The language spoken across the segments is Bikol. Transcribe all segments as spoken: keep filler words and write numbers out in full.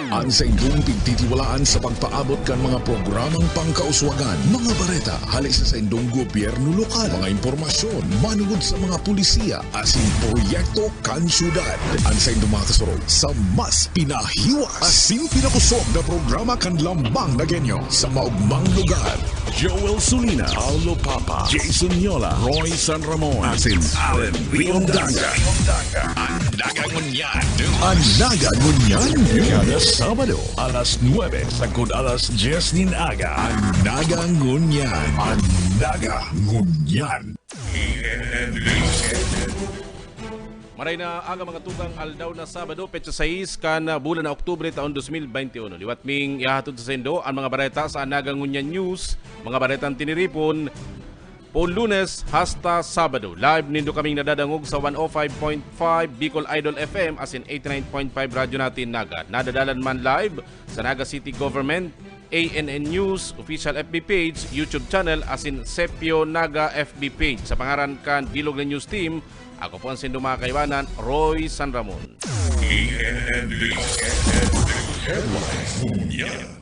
An saindong pigtitiwalaan sa pagpaabot kan mga programang pangkauswagan, mga bareta hali sa saindong gobyerno lokal, mga impormasyon manungod sa mga polisiya asin proyekto kan syudad. An saindong mga kasurog sa mas pinahiwas asin pinakosog na programa kan Lambang na Genyo sa maogmang lugar. Joel Sulina, Paulo Papa, Jason Yola, Roy San Ramon, asin Alan Riondanga. An Naga Ngunyan. An Naga Ngunyan. Kada Sabado, alas nuebe sagkod alas dyes nin aga. An Naga Ngunyan. An Naga Ngunyan. Maray na aga, mga tugang, aldaw na Sabado, petsa sais kan bulan na Oktubre, taon dos mil bente uno. Liwat ming ihahatod sa saindo an mga bareta sa An Naga Ngunyan News, mga baretang tiniripon, poon Lunes hasta Sabado. Live nindo kaming nadadangog sa one oh five point five Bicol Idol F M asin eighty-nine point five Radyo Natin Naga. Nadadalan man live sa Naga City Government, A N N News, official F B page, YouTube channel, asin Sepio Naga F B page. Sa pangaran kan bilog na news team, ako po ang sindong mga kaibanan, Roy San Ramon. E N N News Headlines. Ngunyan.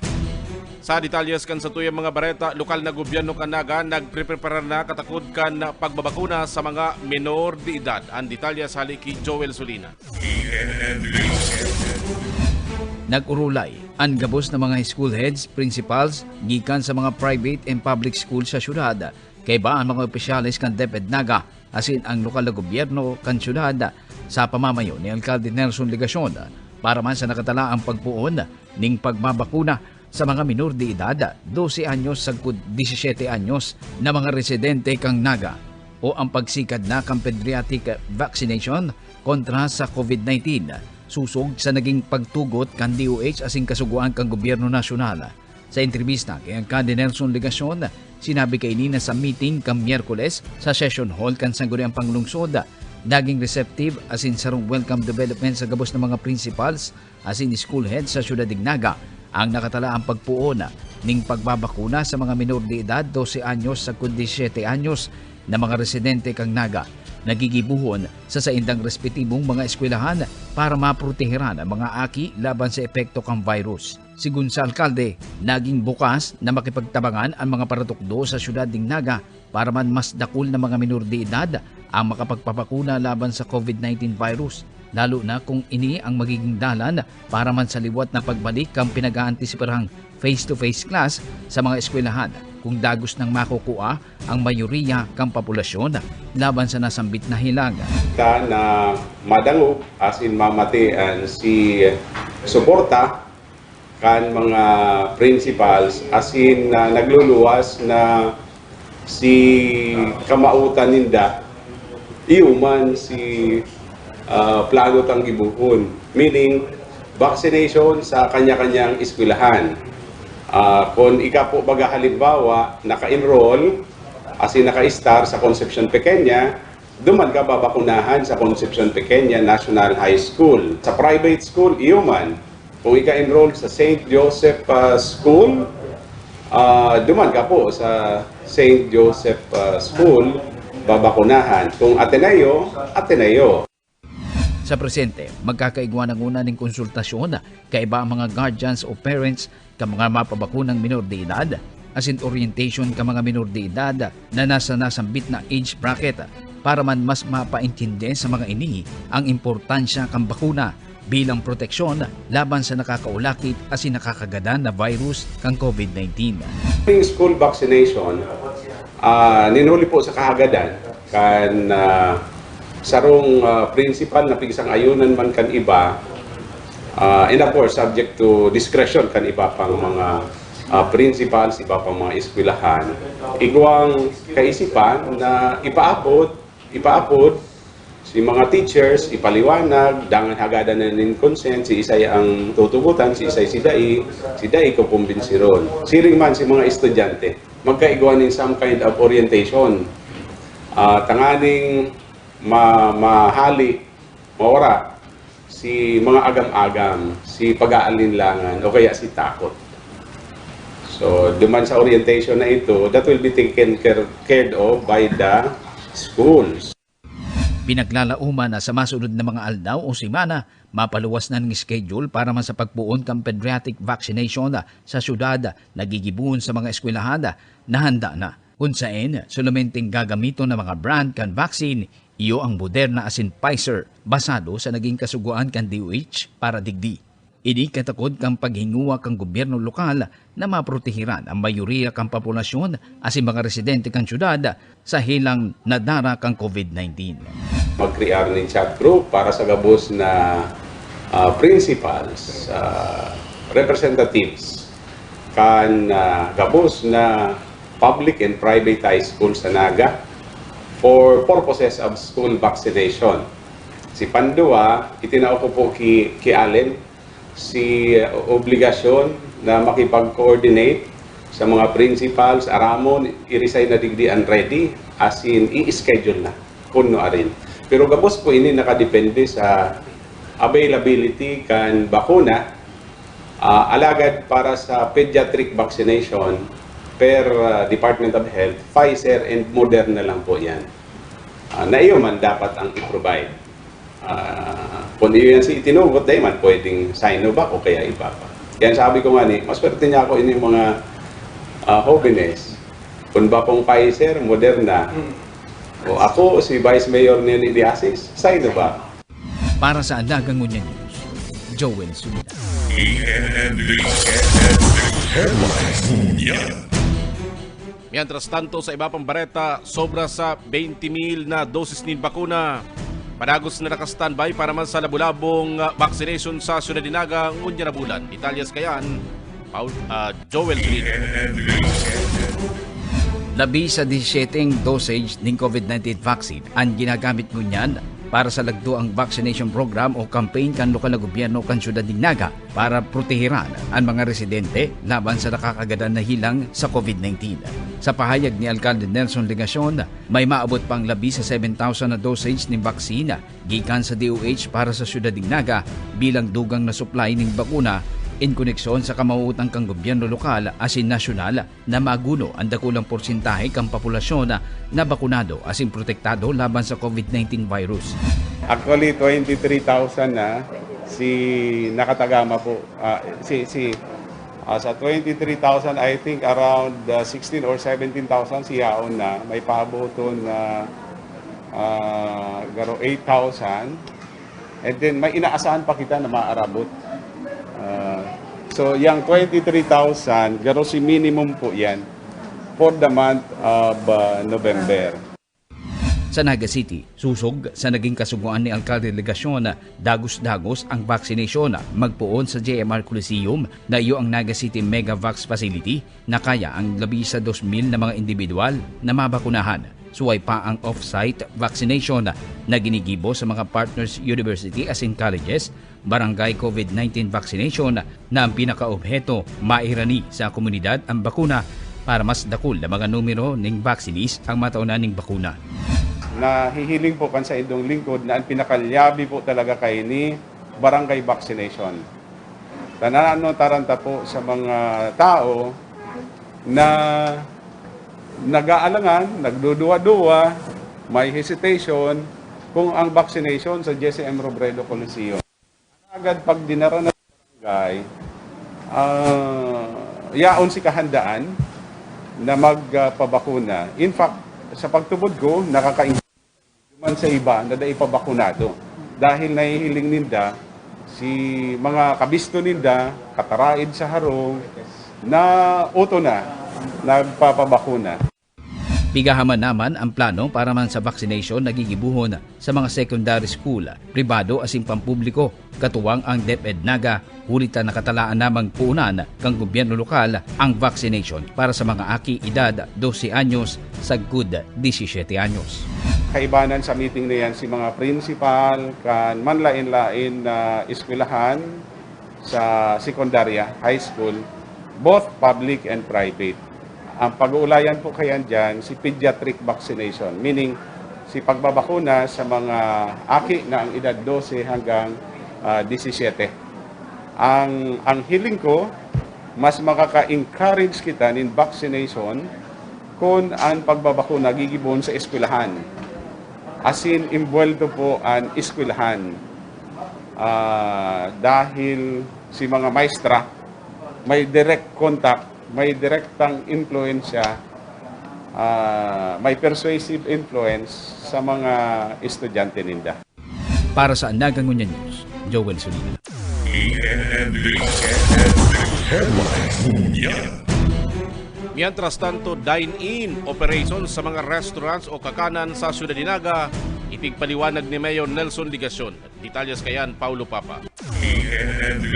Sa detalyes kan satuyang mga bareta, lokal na gobyerno kan Naga nagpreprepara na katakod kan pagbabakuna sa mga menor de edad. An detalyes hali ki Joel Sulina. E N N News. Nag-orolay an gabos na mga school heads, principals, gikan sa mga private and public school sa syudad, kaiba an mga opisyales kan DepEd Naga asin ang lokal na gobyerno kan syudad sa pamamayo ni Alkalde Nelson Legacion para man sa nakatalaang pagpoon ning pagbabakuna sa mga menor de edad, dose anyos sagkod disisete anyos, na mga residente kan Naga, o ang pagsigad na kan pediatric vaccination kontra sa COVID nineteen, sosog sa naging pagtugot kan D O H asin kasugoan kan gobyerno nasyonal. Sa entrebista ki Alkalde Nelson Legacion, sinabi kaini na sa meeting kan Miyerkules sa session hall kan Sangguniang Panglungsod, naging receptive asin sarong welcome development sa gabos na mga principals asin school head sa syudad nin Naga ang nakatalaang pagpoon ning pagbabakuna sa mga menor de edad, dose anyos sagkod disisete anyos, na mga residente kan Naga na gigibohon sa saindang respetibong mga eskwelahan para maproteheran ang mga aki laban sa epekto kan virus. Sigon sa alkalde, naging bukas na makipagtabangan ang mga paratukdo sa syudad nin Naga para man mas dakul na mga menor de edad ang makapagpabakuna laban sa COVID nineteen virus, lalo na kung ini ang magiging dalan para man sa liwat na pagbalik kan pinag-aantisipahang face-to-face class sa mga eskwelahan, kung dagos nang makukua ang mayoriya kan populasyon laban sa nasambit na hilag. Ta na madangog asin mamati an si suporta kan mga principals asin na nagluluwas na si kamaotan ninda, iyo man si, ah, plano tang gibohon, meaning vaccination sa kanya-kanyang eskwelahan. Ah, kun ika po, baga halimbawa, naka-enroll asin naka-star sa Concepcion Pequeña, duman ka babakunahan sa Concepcion Pequeña National High School. Sa private school, iyo man. Kung ika-enroll sa Saint Joseph, ah, School, ah, duman ka po sa Saint Joseph, ah, School, babakunahan. Kung Ateneo, Ateneo. Sa presente, magkakaigwa na nguna nin konsultasyon kaiba ang mga guardians o parents kan mga mapabakunang menor de edad, asin orientation kan mga menor de edad na nasa nasambit na age bracket, para man mas mapaintindi sa mga ini ang importansya kan bakuna bilang proteksyon laban sa nakakaulakit asin nakakagadan na virus kan COVID nineteen. Yung school vaccination, ah, ninuli po sa kahagadan kan, ah, sarong, ah, principal na pigsang-ayunan man kan iba, ah, and of course, subject to discretion kan iba pang mga, ah, principals, iba pang mga eskwelahan. Igwang kaisipan na ipaapod, ipaapod si mga teachers, ipaliwanag, dangan hagadan na nin consent, si isay ang tutugutan, si isay si dai, si dai kukumbinsiron. Siring man si mga estudyante, magkaigwa nin some kind of orientation. Ah, tanganing ma-, mahali, mawara si mga agam-agam, si pag-aalinlangan, o kaya si takot. So, duman sa orientation na ito, that will be taken care, cared of by the schools. Pinaglalaoman na sa masunod na mga aldaw o semana Mapaluwas na ning schedule para man sa pagpoon kan pediatric vaccination sa syudad na gigibohon sa mga eskwelahan na handa na, kun saen solomenteng gagamiton na mga brand kan vaccine, iyo ang Moderna asin Pfizer, basado sa nagin kasugoan kan D O H para digdi. Ini katakod kan paghingowa kan gobyerno lokal na maprotehiran an mayoriya kan populasyon asin mga residente kan syudad sa helang nadara kan COVID nineteen. Mag-crear nin chat group para sa gabos na, ah, principals, ah, representatives kan, ah, gabos na public and private high school sa Naga for purposes of school vaccination. Si pandua, itinao ko po ki, ki Allen si, ah, obligasyon na makipag-coordinate sa mga principals, aramon, irisay na digdi an ready, asin i-schedule na kun nuarin. Pero gabos po ini nakadepende sa availability kan bakuna, ah, alagad para sa pediatric vaccination, per, ah, Department of Health, Pfizer and Moderna lang po yan. Ah, na iyo man dapat ang i-provide. Ah, kun iyo yan si itinugot, dai man pwedeng Sinovac o kaya iba pa. Kaya sabi ko nga ni, maswerte niya ako ini mga, ah, hobenes. Kun ba kung Pfizer, Moderna, o ako, si Vice Mayor Nene Diasis, Sinovac. Para sa Adagang Ngunyan News, Joel Sulina. Headlines ngunyan. Mientras tanto, sa iba pang bareta, sobra sa twenty mil na dosis nin bakuna padagos na naka-standby para man sa labo-labong, ah, vaccination sa Ciudad de Naga ngunyan na bulan. Detalyes kayan, Paul, ah, Joel Solino. Labi sa disisiyeteng dosage nin COVID nineteen vaccine an ginagamit ngunyan para sa lagdoang vaccination program o campaign kan lokal na gobyerno kan Syudad nin Naga para protehiran an mga residente laban sa nakakagadan na helang sa COVID nineteen. Sa pahayag ni Alkalde Nelson Legacion, may maabot pang labi sa seven thousand na dosage nin vaccine gikan sa D O H para sa Syudad nin Naga bilang dugang na supply nin bakuna in koneksyon sa kamawotan kan gobyerno lokal asin nasyonal na maguno an dakulang porsyentahe kan populasyon na bakunado asin protektado laban sa COVID nineteen virus. Actually, twenty-three thousand na si nakatagama po, ah, si, si, ah, sa twenty-three thousand, I think around, ah, sixteen or seventeen thousand si yaon na may pahaboton na, ah, garo eight thousand. And then, may inaasahan pa kita na maarabot. Ah, so, yang twenty-three thousand, garo si minimum po yan for the month of, ah, November. Sa Naga City, sosog sa nagin kasugoan ni Alkalde Legacion, dagos-dagos ang vaccination magpoon sa J M R Coliseum na iyo ang Naga City Megavax Facility na kaya ang labi sa dos mil na mga indibidwal na mabakunahan. Suway pa ang off-site vaccination na ginigibo sa mga partners university asin colleges, barangay COVID nineteen vaccination na ang pinakaobheto mairani sa komunidad ang bakuna para mas dakul na mga numero ning vaccinees ang mataonan ning bakuna. Nahihiling po kan saindong lingkod na ang pinakalyabe po talaga kaini barangay vaccination. Tanano taranta po sa mga tao na nag-aalangan, nagduduwa-duwa, may hesitation kung ang vaccination sa J C M Robredo Coliseum. Agad pag dinara na sa barangay, ah, yaon si kahandaan na magpabakuna. In fact, sa pagtubod ko, nakaka- man sa iba na dai pa bakunado dahil nahihiling ninda si mga kabisto ninda kataraid sa harong na uto na nagpapabakuna. Pigahaman naman ang plano para man sa vaccination na gigibohon sa mga secondary school, pribado asin pampubliko, katuwang ang DepEd Naga, huli ta nakatalaan namang puunan kan gobyerno lokal ang vaccination para sa mga aki edad dose anyos sagkod disisiyete anyos. Kaibanan sa meeting na yan si mga principal kan manlain-lain na eskwelahan sa sekundarya, high school, both public and private. Ang pag-uulayan po kayan dyan, si pediatric vaccination, meaning si pagbabakuna sa mga aki na ang edad dose hanggang, ah, disisiyete. Ang, ang hiling ko, mas makaka-encourage kita nin vaccination kun ang pagbabakuna gigibohon sa eskwelahan. Asin, imbuwelto po an eskwelahan. Ah, dahil si mga maestra may direct contact, may direktang impluwensya, ah, may persuasive influence sa mga estudyante ninda. Para sa Naga Ngunyan News, Joel Solina. E N N D Headlines Ngunyan. Mientras tanto, dine-in operation sa mga restaurants o kakanan sa Syudad de Naga, ipigpaliwanag ni Mayor Nelson Legacion. Detalyes kayan, Paulo Papa. E N N D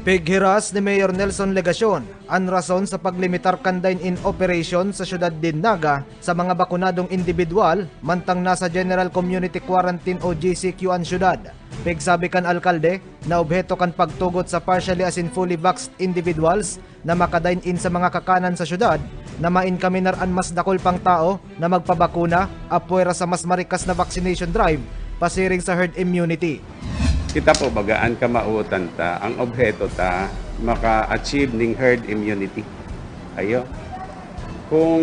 Pighiras ni Mayor Nelson Legacion an rason sa paglimitar kan dine-in operation sa syudad de Naga sa mga bakunadong indibidwal mantang nasa General Community Quarantine o G C Q an syudad. Pigsabi kan alkalde na obheto kan pagtugot sa partially asin fully vaxxed individuals na maka-dine-in sa mga kakanan sa syudad na mainkaminar an mas dakul pang tao na magpabakuna apwera sa mas marikas na vaccination drive pasiring sa herd immunity. Kita po baga an kamawotan ta, ang obheto ta maka-achieve ning herd immunity. Ayo. Kung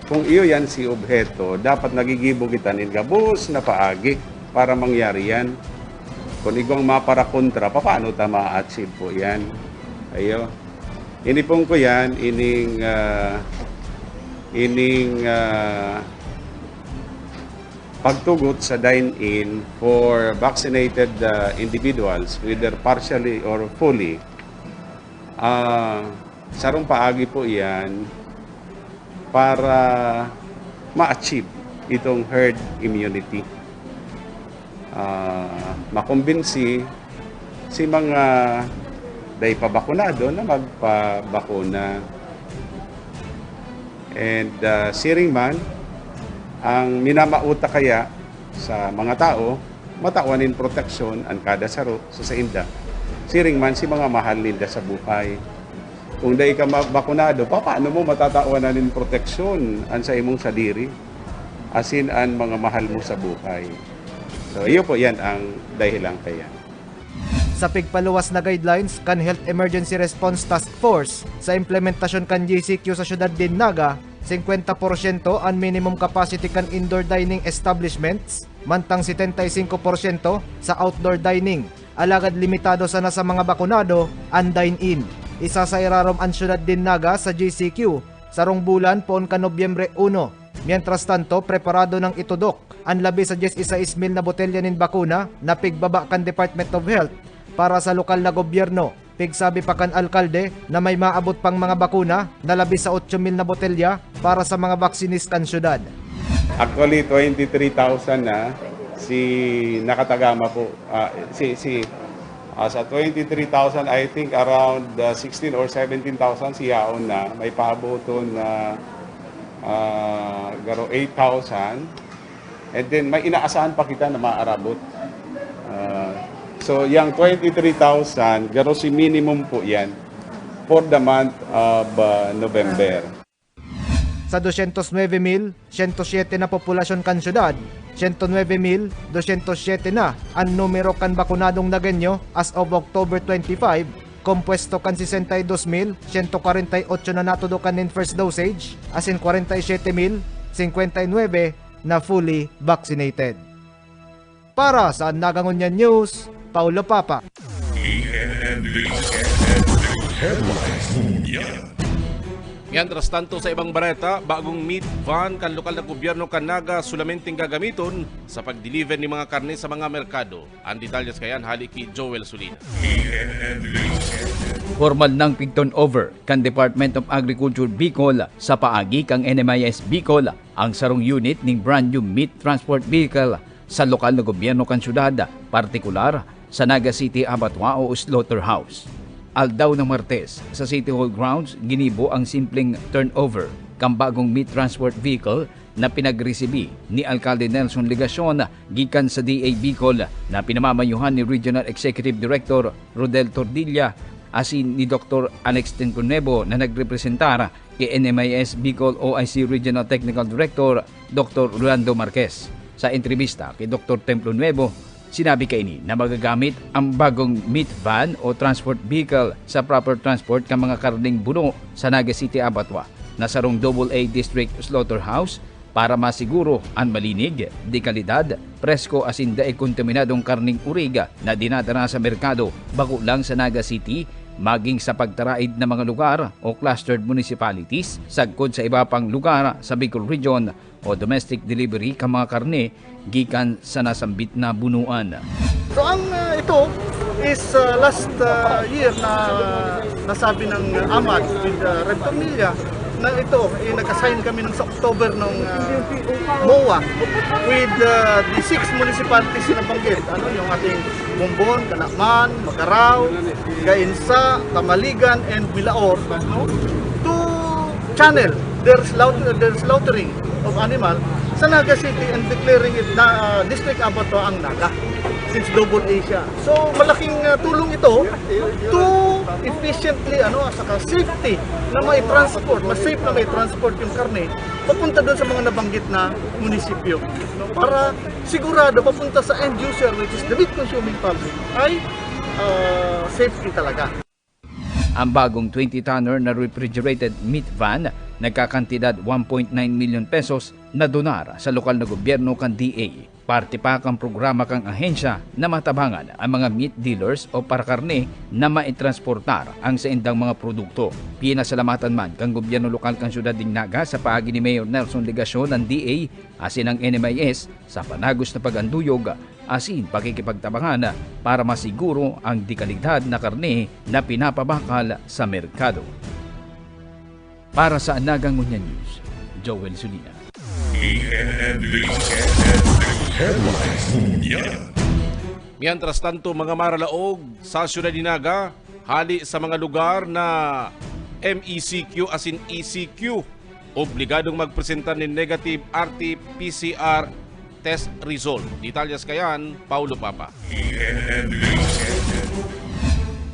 kung iyo yan si obheto, dapat nagigibo kita nin gabos na paagi para mangyari yan. Kung igwang maparakontra, paano ta ma-achieve po yan? Ayo. Inipon ko yan, ining uh, ining uh, pagtugot sa dine-in for vaccinated uh, individuals, whether partially or fully. Uh, sarong paagi po iyan para ma-achieve itong herd immunity. Uh, makumbinsi si mga dai pa bakunado na magpabakuna. And uh, siring man, ang minamauta kaya sa mga tao, matawan nin proteksyon an kada saro sa sainda. Siring man si mga mahal ninda sa buhay. Kung dai ka bakunado, paano mo matatawan nin proteksyon an sa imong sadiri asin an mga mahal mo sa buhay? So, iyo po yan ang dahilan kaya. Sa pigpaluwas na guidelines kan Health Emergency Response Task Force, sa implementasyon kan G C Q sa syudad nin Naga, singkwenta porsyento an minimum capacity kan indoor dining establishments, mantang setenta y cinco porsyento sa outdoor dining. Alagad limitado sana sa mga bakunado an dine-in. Isa sa irarom an syudad nin Naga sa G C Q, sarong bulan poon kan Nobyembre uno. Mientras tanto, preparado nang itudok an labi sa dyes y sais mil na botelya nin bakuna na pigbaba kan Department of Health para sa lokal na gobyerno. Pigsabi pa kan alkalde na may maabot pang mga bakuna na labi sa otso mil na botelya para sa mga vaccinees kan syudad. Actually, twenty-three thousand na si nakatagama po. Ah, si si ah, sa twenty-three thousand, I think around uh, sixteen or seventeen thousand si yaon na may paaboton na ah, garo eight thousand. And then may inaasahan pa kita na maarabot. Ah, so, yang twenty-three thousand, garo si minimum po yan for the month of ah, November. Sa dosyentos nuebe mil siyento syete na populasyon kan syudad, siyento nuebe mil dosyentos syete na an numero kan bakunadong Nagueño as of October twenty-five, kompuesto kan sesenta y dos mil siyento kwarenta y otso na natudokan nin first dosage, asin kwarenta y syete mil singkwenta y nuebe na fully vaccinated. Para sa Naga Ngunyan News, Paulo Papa. E N N D Headlines Ngunyan. Mientras tanto, sa ibang bareta, bagong meat van kan lokal na gobyerno kan Naga solamente gagamiton sa pag-deliver nin mga karne sa mga merkado. Ang detalyes kayan hali ki Joel Solina. Formal nang pig-turnover kan Department of Agriculture Bicol sa paagi kan N M I S Bicol ang sarong unit ning brand new meat transport vehicle sa lokal na gobyerno kan syudad, partikular sa Naga City Abattoir o Slaughterhouse. Aldaw na Martes, sa City Hall grounds, ginibo ang simpleng turnover kan bagong meat transport vehicle na pinagresibi ni Alkalde Nelson Legacion gikan sa D A Bicol na pinamamayuhan ni Regional Executive Director Rodel Tordilla asin ni Doktor Alex Templo Nuevo na nagrepresentar ki N M I S Bicol O I C Regional Technical Director Doktor Rolando Marquez. Sa entrebista ki Doktor Templo Nuevo, sinabi kaini na magagamit ang bagong meat van o transport vehicle sa proper transport kan mga karneng buno sa Naga City Abattoir na sarong double A district slaughterhouse Para masiguro an malinig, de kalidad, presko asin dai kontaminadong karneng urig na dinadara sa merkado, bako lang sa Naga City, maging sa pagtaraid na mga lugar o clustered municipalities, sagkod sa iba pang lugar sa Bicol Region o domestic delivery kan mga karne gikan sa nasambit na bunuan. So ang, ah, ito is, ah, last, ah, year na nasabi ng AMAD with, ah, Revtornilla na ito, eh, nag-assign kami nung sa October nung, ah, MOA with, ah, the six municipalities na nabanggit. Ano, yung ating Bombon, Canaman, Magarao, Gainsa, Tamaligan, and Milaor, no? To channel their slaughter, their slaughtering of animal sa Naga City and declaring it na, ah, district abattoir ang Naga since double A siya. So, malaking, ah, tulong ito to efficiently, ano, saka safety na may transport, mas safe na may transport yung karne papunta doon sa mga nabanggit na munisipyo, no? Para sigurado papunta sa end user, which is the meat consuming public, ay, ah, safety talaga. Ang bagong twenty-tonner na refrigerated meat van nagkakantidad one point nine million pesos na donar sa lokal na gobyerno kan D A. Parte pa kan programa kan ahensya na matabangan ang mga meat dealers o parakarne na maitransportar ang saindang mga produkto. Pinasalamatan man kan gobyerno lokal kan siyudad nin Naga sa paagi ni Mayor Nelson Legacion ng D A asin ng N M I S sa panagos na pag-anduyog asin pakikipagtabangan para masiguro ang dekalidad na karne na pinapabakal sa merkado. Para sa Naga Ngunyan News, Joel Zulina. E N N News Headlines Ngunyan. Mientras tanto, mga maralaog, sa siyudad ni Naga, hali sa mga lugar na M E C Q asin E C Q, obligadong magpresentar nin negative R T P C R test result. Detalyes kayan, Paulo Papa. E N N News Headlines.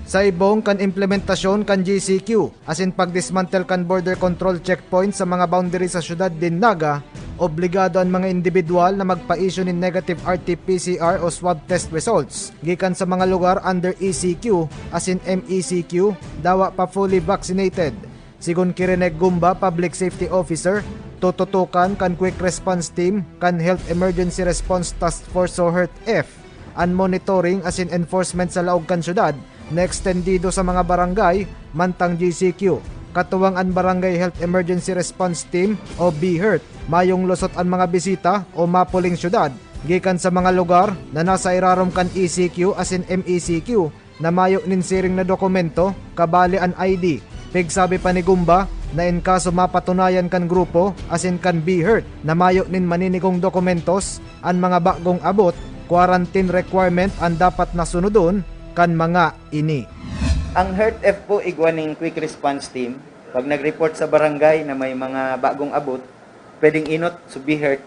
Sa ibong kan implementasyon kan G C Q asin pagdismantel kan border control checkpoint sa mga boundary sa siyudad nin Naga, obligado an mga indibidwal na magpa-issue nin negative R T P C R o swab test results gikan sa mga lugar under E C Q asin M E C Q, dawa pa fully vaccinated. Sigon ki Rene Gumba, Public Safety Officer, tututukan kan Quick Response Team kan Health Emergency Response Task Force o HERT-F an monitoring asin enforcement sa laog kan syudad na ekstendido sa mga barangay mantang G C Q. Katuwang an Barangay Health Emergency Response Team o BHERT, mayong lusot an mga bisita o mapuling syudad gikan sa mga lugar na nasa irarom kan E C Q asin M E C Q na mayo nin siring na dokumento, kabali an I D. Pigsabi pa ni Gumba na in kaso mapatunayan kan grupo asin kan BHERT na mayo nin maninigong dokumentos, an mga bagong abot, quarantine requirement an dapat na sunodon kan mga ini. Ang HERT-F po igwa ning Quick Response Team. Pag nag-report sa barangay na may mga bagong abot, pwedeng inot sa BHERT,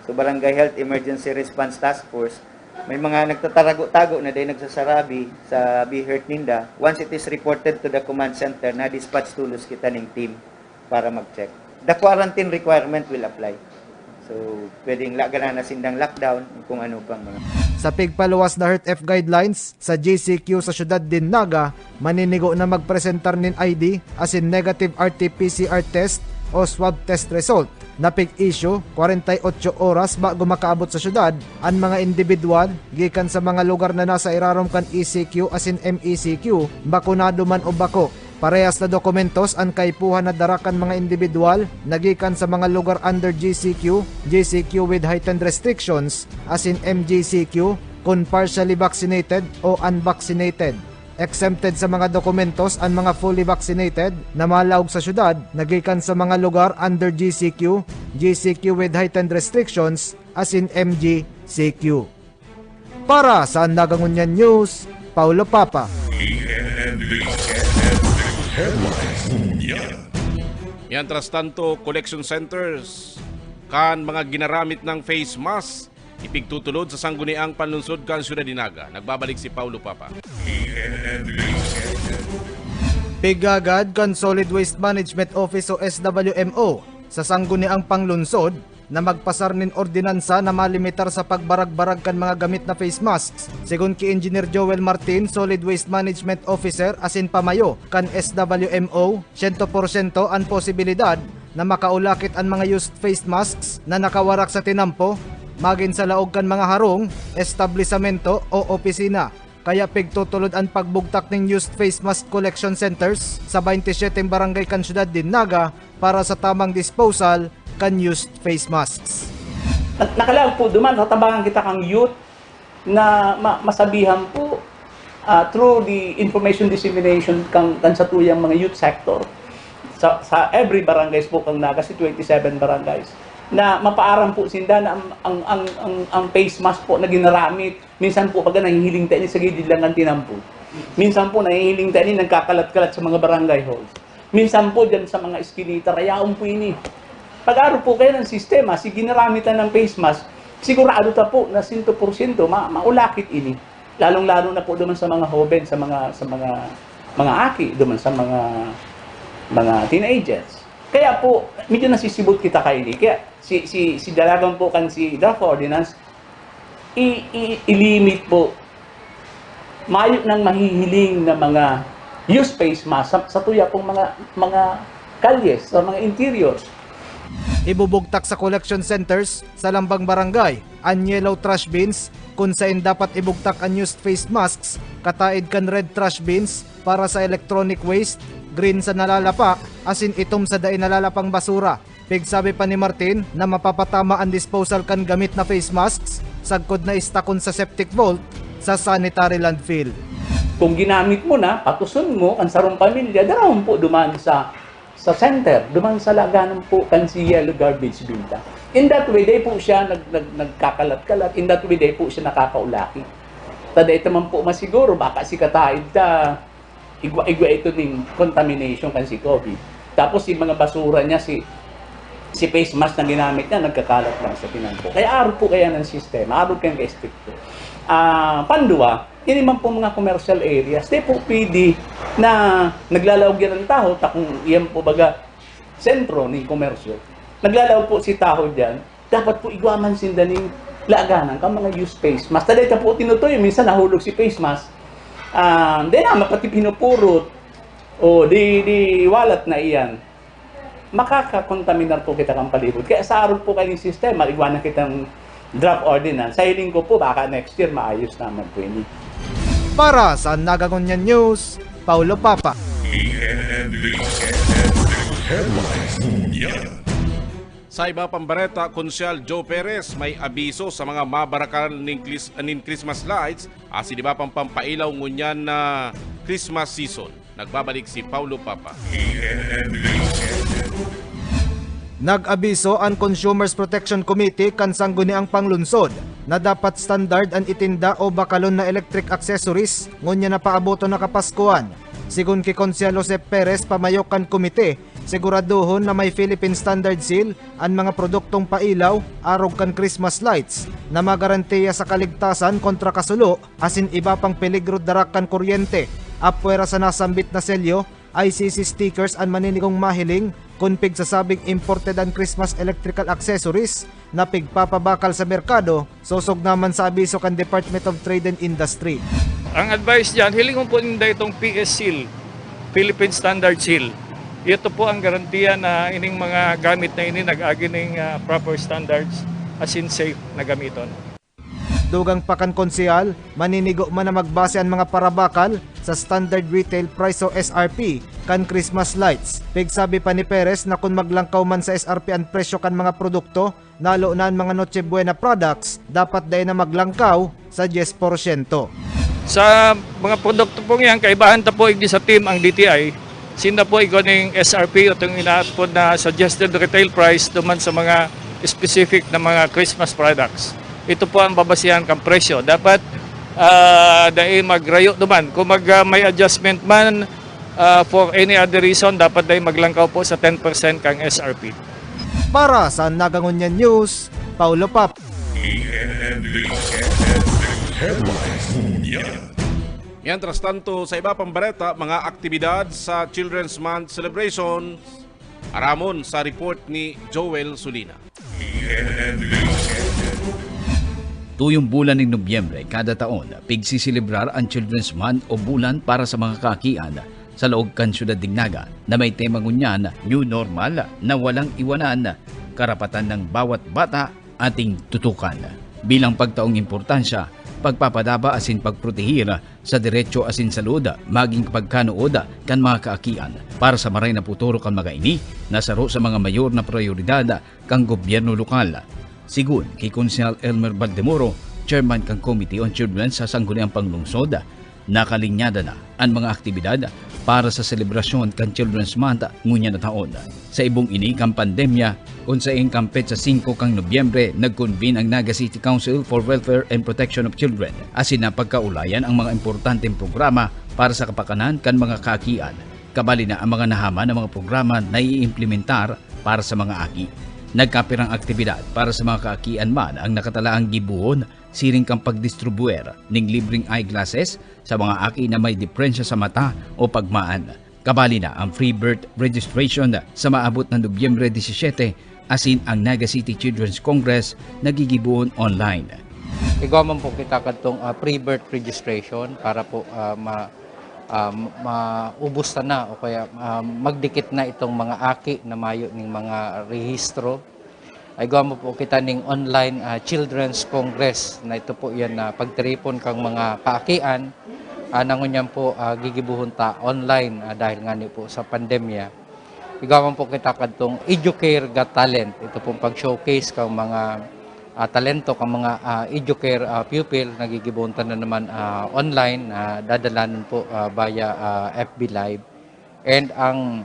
sa Barangay Health Emergency Response Task Force. May mga nagtatarago-tago na dai nagsasarabi sa BHERT ninda. Once it is reported to the command center, na-dispatch tolos kita ning team para mag-check. The quarantine requirement will apply. So, pwedeng laganan na sindang lockdown, kung ano pang mga. Sa pigpaluwas na HERT-F guidelines, sa G C Q sa siyudad nin Naga, maninigo na magpresentar nin I D asin negative R T P C R test o swab test result. Napig-issue kwarenta y ocho oras bago makaabot sa syudad an mga indibidwal gikan sa mga lugar na nasa irarom kan E C Q asin M E C Q, bakunado man o bako. Parehas na dokumentos an kaipuhan na dara kan mga indibidwal na gikan sa mga lugar under G C Q, G C Q with heightened restrictions, asin M G C Q, kun partially vaccinated o unvaccinated. Exempted sa mga dokumentos an mga fully vaccinated na malaog sa syudad na gikan sa mga lugar under G C Q, G C Q with heightened restrictions, asin M G C Q. Para sa Nagangunyan News, Paulo Papa. E N N News Headlines Ngunyan. Mientras tanto, collection centers kan mga ginaramit na face mask ipigtutulod sa Sangguniang Panlungsod kan Syudad nin Naga. Nagbabalik si Paulo Papa. E N N News Headlines. Pighagad kan Solid Waste Management Office o S W M O sa Sangguniang Panlungsod na magpasar nin ordinansa na malimitar sa pagbarag-barag kan mga gamit na face masks. Sigon ki Engineer Joel Martin, Solid Waste Management Officer asin pamayo kan S W M O, siyento porsyento an posibilidad na makaulakit an mga used face masks na nakawarak sa tinampo, magin sa laog kan mga harong, establisamento o opisina. Kaya pigtutulod an pagbugtak nin used face mask collection centers sa twenty-seven barangay kan syudad nin Naga para sa tamang disposal kan used face masks. Nakalaog po duman, tatabangan kita kang youth na ma- masabihan po, ah, through the information dissemination kan, kan satuyang mga youth sector sa, sa every barangays po kang Naga, si twenty-seven barangays, na mapaaram po sinda na ang, ang, ang, ang, ang face mask po na ginaramit, minsan po baga nahihiling ta ini sa gilid lang kan tinampo. Minsan po nahihiling ta ini nagkakalat-kalat sa mga barangay halls. Minsan po dyan sa mga eskinita, rayaon po ini. Pag-aro po kayo ng sistema, si ginaramitan ng face mask, sigurado ta po na sento porsyento ma- maulakit ini. Lalong-lalo na po duman sa mga hoben, sa mga sa mga mga aki, duman sa mga mga teenagers. Kaya po, medyo nasisibot kita kaini. Kaya si si si dalagan po kan si draft ordinance, i, i, i-limit po. Mayo nang mahihiling na mga used face mask sa, sa tuya pong mga mga kalye, sa mga interior. Ibubugtak sa collection centers sa lambang barangay an yellow trash bins, kun saen dapat ibugtak an used face masks kataed kan red trash bins para sa electronic waste, green sa nalalapa, asin itom sa dai nalalapang basura. Pigsabi pa ni Martin na mapapatama an disposal kan gamit na face masks sagkod na istakon sa septic vault sa sanitary landfill. Kung ginamit mo na, patuson mo kan sarong pamilya, darahon po duman sa sa center, duman sa laganan po kan si yellow garbage bin ta. In that way, dai po siya nag, nag, nagkakalat-kalat. In that way, dai po siya nakakaulaki. Ta dai ta man po masiguro, baka si kataid ta, igwa-igwa ito ning contamination kan si COVID. Tapos si mga basura niya, si si face mask na ginamit niya, nagkakalat lang sa tinampo. Kaya arog po kaya ng sistema, arog kayang ka-estrikto. Ah, pandua, ini man po mga commercial areas, di po pwede na naglalaog yan ang taho, ta kung iyan po baga sentro ning komersyo. Naglalaog po si taho dyan, dapat po igwa man sinda ning laganan kan mga used face mask. Basta dahil ta po tinutuyo, minsan nahulog si face mask. Ah, di na, mapati pinupurot. O, di, di walat na iyan. Makakakontaminar po kita kan palibot. Kaya sa arog po kayong sistema, igwa na kitang draft ordinance. Sa hiling ko po, baka next year, maayos naman po ini. Para sa Nagangunyan News, Paulo Papa. E N N News Headlines Ngunyan. Sa iba pang bareta, Konsyal Joe Perez may abiso sa mga mabarakal nin, Chris- nin Christmas lights asin iba pang pampailaw ngunyan na Christmas season. Nagbabalik si Paulo Papa. E N N News. Nag-abiso an Consumers Protection Committee kan Sangguniang Panglungsod na dapat standard an itinda o bakalon na electric accessories ngunyan na paaboton na Kapaskuhan. Sigon ki Konsehal Josep Perez, pamayok kan komite, siguradohon na may Philippine Standard Seal an mga produktong pailaw arog kan Christmas lights na magarantiya sa kaligtasan kontra kasulo asin iba pang peligro darak kan kuryente. Apwera sa nasambit na selyo, I C C stickers an maninigong mahiling kun pigsasabing imported an Christmas electrical accessories na pigpapabakal sa merkado, sosog naman sa abiso kan Department of Trade and Industry. Ang advice diyan, hilingon po ninda itong P S Seal, Philippine Standard Seal. Ito po ang garantiya na ining mga gamit na ini nag-agi ning, ah, proper standards asin safe na gamiton. Dugang pa kan konsehal, maninigo man na magbase an mga parabakal sa standard retail price o S R P kan Christmas lights. Pigsabi pa ni Perez na kun maglangkaw man sa S R P an presyo kan mga produkto, lalo na an mga Noche Buena products, dapat dai na maglangkaw sa diyes porsyento. Sa mga produkto pong yan, kaibahan ta po igdi sa team ang D T I. Sinda po igwa ning S R P o itong inaapod na suggested retail price duman sa mga specific na mga Christmas products. Ito po ang babasihan kang presyo. Dapat ah, dai magrayo duman. Kung mag, ah, may adjustment man, ah, for any other reason, dapat dai maglangkaw po sa ten percent kang S R P. Para sa Nagangunyan News, Paulo Pap. E N N News Headlines Ngunyan. Mientras tanto, sa iba pang bareta, mga aktibidad sa Children's Month celebration, aramon sa report ni Joel Sulina. E N N News. Tuyong bulan nin Nobyembre kada taon, pigsiselebrar an Children's Month o Bulan para sa mga Kaakian sa laog kan siyudad nin Naga na may tema ngunyan, New Normal na walang iwanan, karapatan ng bawat bata ating tutukan. Bilang pagtaong importansya, pagpapadaba asin pagproteher sa derecho asin salud magin pagkanuod kan mga kaakian. Para sa maray na puturo kan mga ini, na saro sa mga mayor na prayoridad kan gobyerno lokal. Sigun ki Konsehal Elmer Baldemoro, chairman kan Committee on Children sa Sangguniang Panglungsod, nakalinyada na an mga aktibidad para sa selebrasyon kan Children's Month ngunyan na taon. Sa ibong ini kan pandemya, kun saen kan petsa singko kan Nobyembre, nag-convene ang Naga City Council for Welfare and Protection of Children asin napagkaulayan ang mga importanteng programa para sa kapakanan kan mga kaakian. Kabali na ang mga nahaman na mga programa na iimplementar para sa mga aki. Nagkapirang aktibidad para sa mga kaakian man ang nakatalaang gibohon, siring kan pagdistribuer ning libreng eyeglasses sa mga aki na may diperensya sa mata o pagmaan. Kabali na ang free birth registration sa maabot na Nobyembre disisiyete, asin ang Naga City Children's Congress na gigibohon online. Igwa man po kita kadtong, ah, pre-birth registration para po, ah, ma-, ah, maubos sana o kaya, ah, magdikit na itong mga aki na mayo ning mga rehistro. Igwa man po kita ning online, ah, Children's Congress na ito po yan na pagtiripon kang mga kaakian, ah, na ngunyan po, ah, gigibohon ta online, ah, dahil ngani po sa pandemya. Igwa man po kita kadtong Educare Got Talent. Ito pong pag-showcase kang mga, ah, talento kang mga, ah, Educare, ah, pupil, nagigibohon ta na naman, ah, online, ah, dadalanan po, ah, via, ah, F B Live. And ang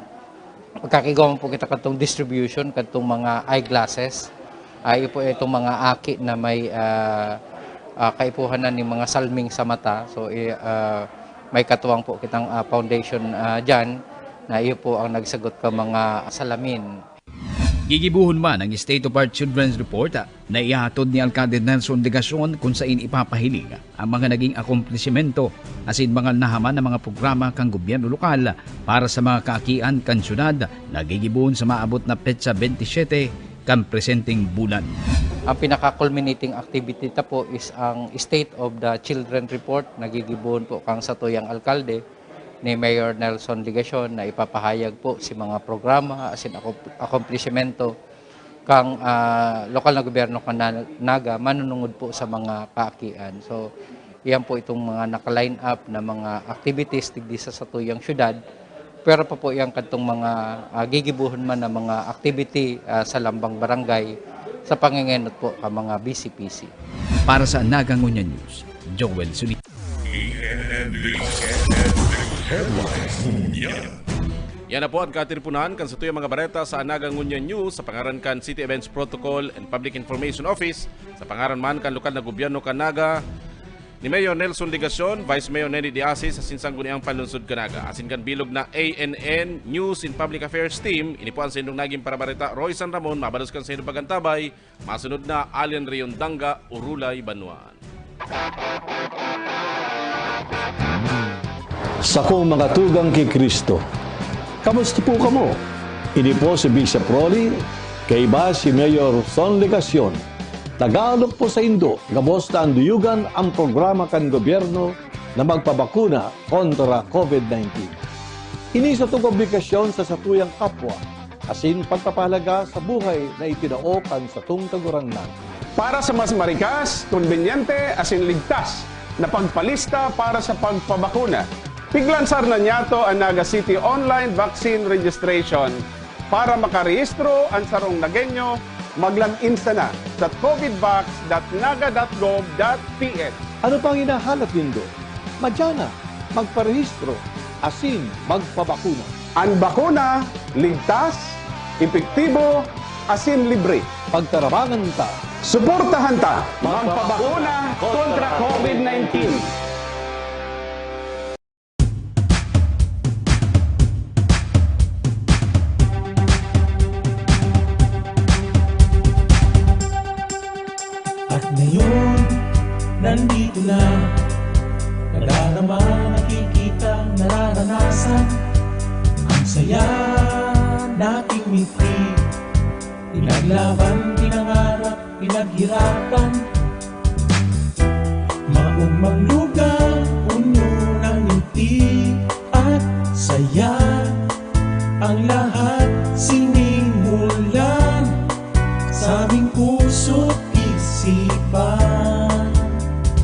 magkakigwa man po kita kadtong distribution, kadtong mga eyeglasses. Ay po itong mga aki na may, ah, ah, kaipuhan na ning mga salming sa mata. So, i-, ah, may katuwang po kitang, ah, foundation, ah, diyan na iyo po ang nagsagot ka mga salamin. Gigibohon man ang State of Art Children's Report, ah, na ihahatod ni Alcalde Nelson Legacion, kun saen ipapahiling ang mga naging akomplisimento asin mga nahaman na mga programa kan gobyerno lokal para sa mga kaakian kan syudad na gigibohon sa maabot na petsa bentisiete kan presenteng bulan. Ang pinaka-culminating activity ta po is ang State of the Children Report na gigibohon po kang satuyang alkalde ni Mayor Nelson Legacion na ipapahayag po si mga programa asin akom-, akomplisimento kang, ah, lokal na gobyerno kan Na-, Naga manunungod po sa mga kaakian. So, iyan po itong mga naka-line up na mga activities digdi sa satuyang syudad. Pero pa po iyan kadtong mga, ah, gigibohon man na mga activity, ah, sa lambang barangay sa pangengenot po ka mga B C P C. Para sa Naga Ngunyan News, Joel Suli. E N N News. Headlines Ngunyan. Yan na po ang katiriponan kan satuyang mga bareta sa Naga Ngunyan News sa pangaran kan City Events Protocol and Public Information Office, sa pangaran man kan lokal na gobyerno kan Naga, ni Mayor Nelson Legacion, Vice Mayor Nenny Diasis, asin Sangguniang Panlungsod kan Naga, asin kan bilog na A N N News and Public Affairs Team. Ini po ang saindong naging parabareta, Roy San Ramon. Mabalos kan saindong pagantabay. Masunod na, Allen Riondanga, Urulay, Banwaan. Sakong mga tugang ki Cristo, kamusta po kamo? Ini po si Bishop Rolly, kaiba si Mayor Son Legacion. Tagalog po saindo, gabos na anduyugan ang programa kan gobyerno na magpabakuna kontra COVID nineteen. Ini satong obligasyon sa satuyang kapwa, asin pagpapahalaga sa buhay na itinao kan satong Kagurangnan. Para sa mas marikas, kombinyente, asin ligtas na pagpalista para sa pagpabakuna, piglansar na niyato an Naga City Online Vaccine Registration. Para makarehistro an sarong Nagueño, mag-log in sana sa covidvax dot naga dot gov dot P H. Ano pang hinahalat nindo? Madya na, magparehistro, asin magpabakuna. An bakuna, ligtas, epektibo, asin libre. Pagtarabangan ta. Suportahan ta. Magpabakuna kontra COVID nineteen. At ngayon, nandito na. Nadarama, nakikita, nararanasan. Ang saya nating mitri. Pinaglaban, pinangarap, pinaghirapan. Maog maglugang, puno ng ngiti at saya. Yan ang lahat sinimulan sa aming puso't isipan.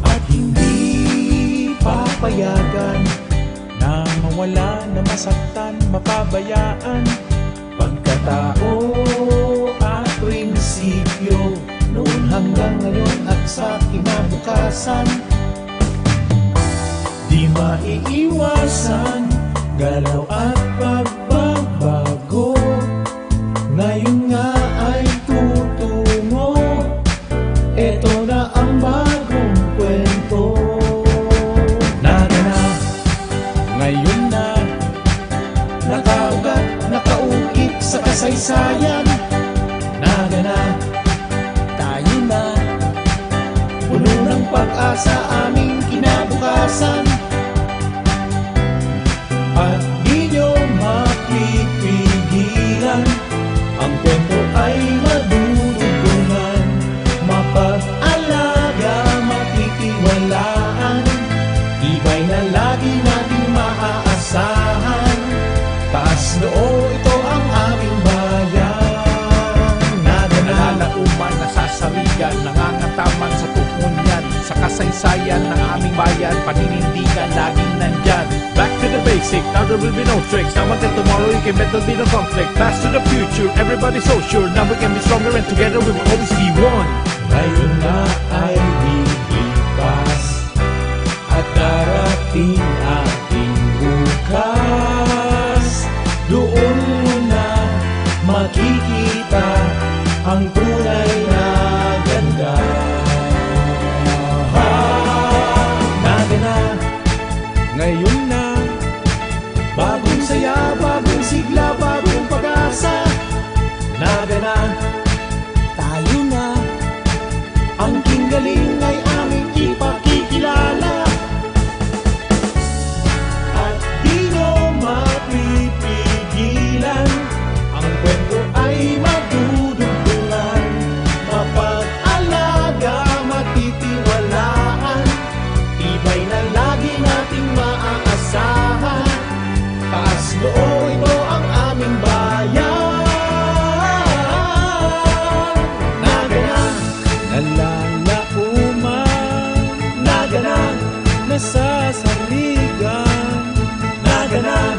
At hindi papayagan na mawala, na masaktan, mapabayaan. Pagkatao at prinsipyo, noon hanggang ngayon at sa kinabukasan. Di maiiwasan, galaw at pagbabago. Ngayon nga ay tutungo, eto na ang bagong kwento. Naga na, ngayon na, nakaugat, nakaukit sa kasaysayan. Naga na, tayo na, puno ng pag-asa aming kinabukasan. At di nyo mapipigilan, ang kwento ay madudugtungan. Mapag-alaga, matitiwalaan, tibay na lagi nating maaasahan. Taas noo, ito ang aming bayan. Naga na, nalalaoman, nasasarigan, nangangataman sa tukmon yan. Sa kasaysayan ng aming bayan, paninindigan, laging nandyan. Back to the basic, now there will be no tricks. Now until tomorrow, you can bet there'll be no conflict. Pass to the future, everybody so sure. Now we can be stronger and together we will always be one. Ngayon na ay lilipas at darating ating bukas. Doon mo na makikita ang tunay na ganda. Naga na, ngayon na, bagong saya, bagong sigla, bagong pag-asa. Naga na, tayo na, ang king galing ay aming ipakikilala. At di nyo mapipigilan, ang kwento ay madudugtungan. Mapag-alaga, matitiwalaan, tibay na lagi nating maaasahan. Taas noo, ito ang aming bayan. Naga na, nalalaoman. Naga na, nasasarigan. Naga na,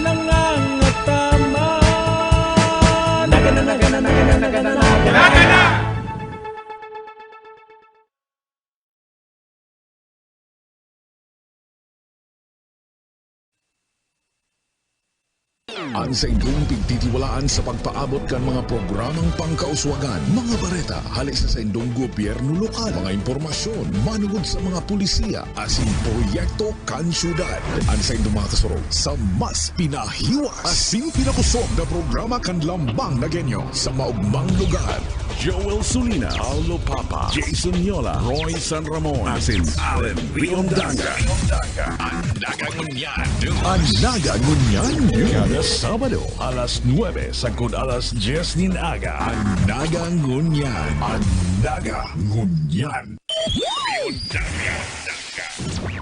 nangangataman. Naga na, naga na, naga na, naga na, naga na. Naga na! An saindong pigtitiwalaan sa pagpaabot kan mga programang pangkauswagan, mga bareta hale sa saindong gobyerno lokal, mga impormasyon manongod sa mga pulisiya asin proyekto kan syudad. An saindong mga kasurog sa mas pinahiwas asin pinakosog na programa kan Lambang na Genyo sa maogmang lugar. Joel Sulina, Paulo Papa, Jason Yola, Roy San Ramon, asin Allen Riondanga. An Naga Ngunyan. An Naga Ngunyan. Kada Sabado, alas nuebe sagkod alas dyes nin aga. An Naga Ngunyan. An Naga Ngunyan.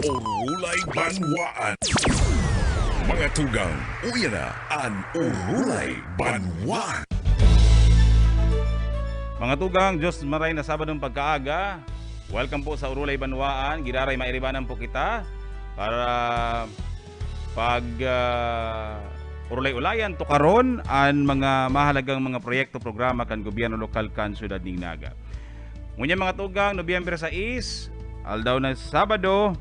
Orolay Banwaan. Mga tugang, uya na an Orolay Banwaan. Mga tugang, Diyos maray na Sabadong pagkaaga. Welcome po sa Orolay Banwaan. Giraray mairibanan po kita para pag, ah, orolay-olayan, tukaron an mga mahalagang mga proyekto, programa kan gobyerno lokal kan siyudad nin Naga. Ngunyan, mga tugang, Nobyembre sais, aldaw na Sabado,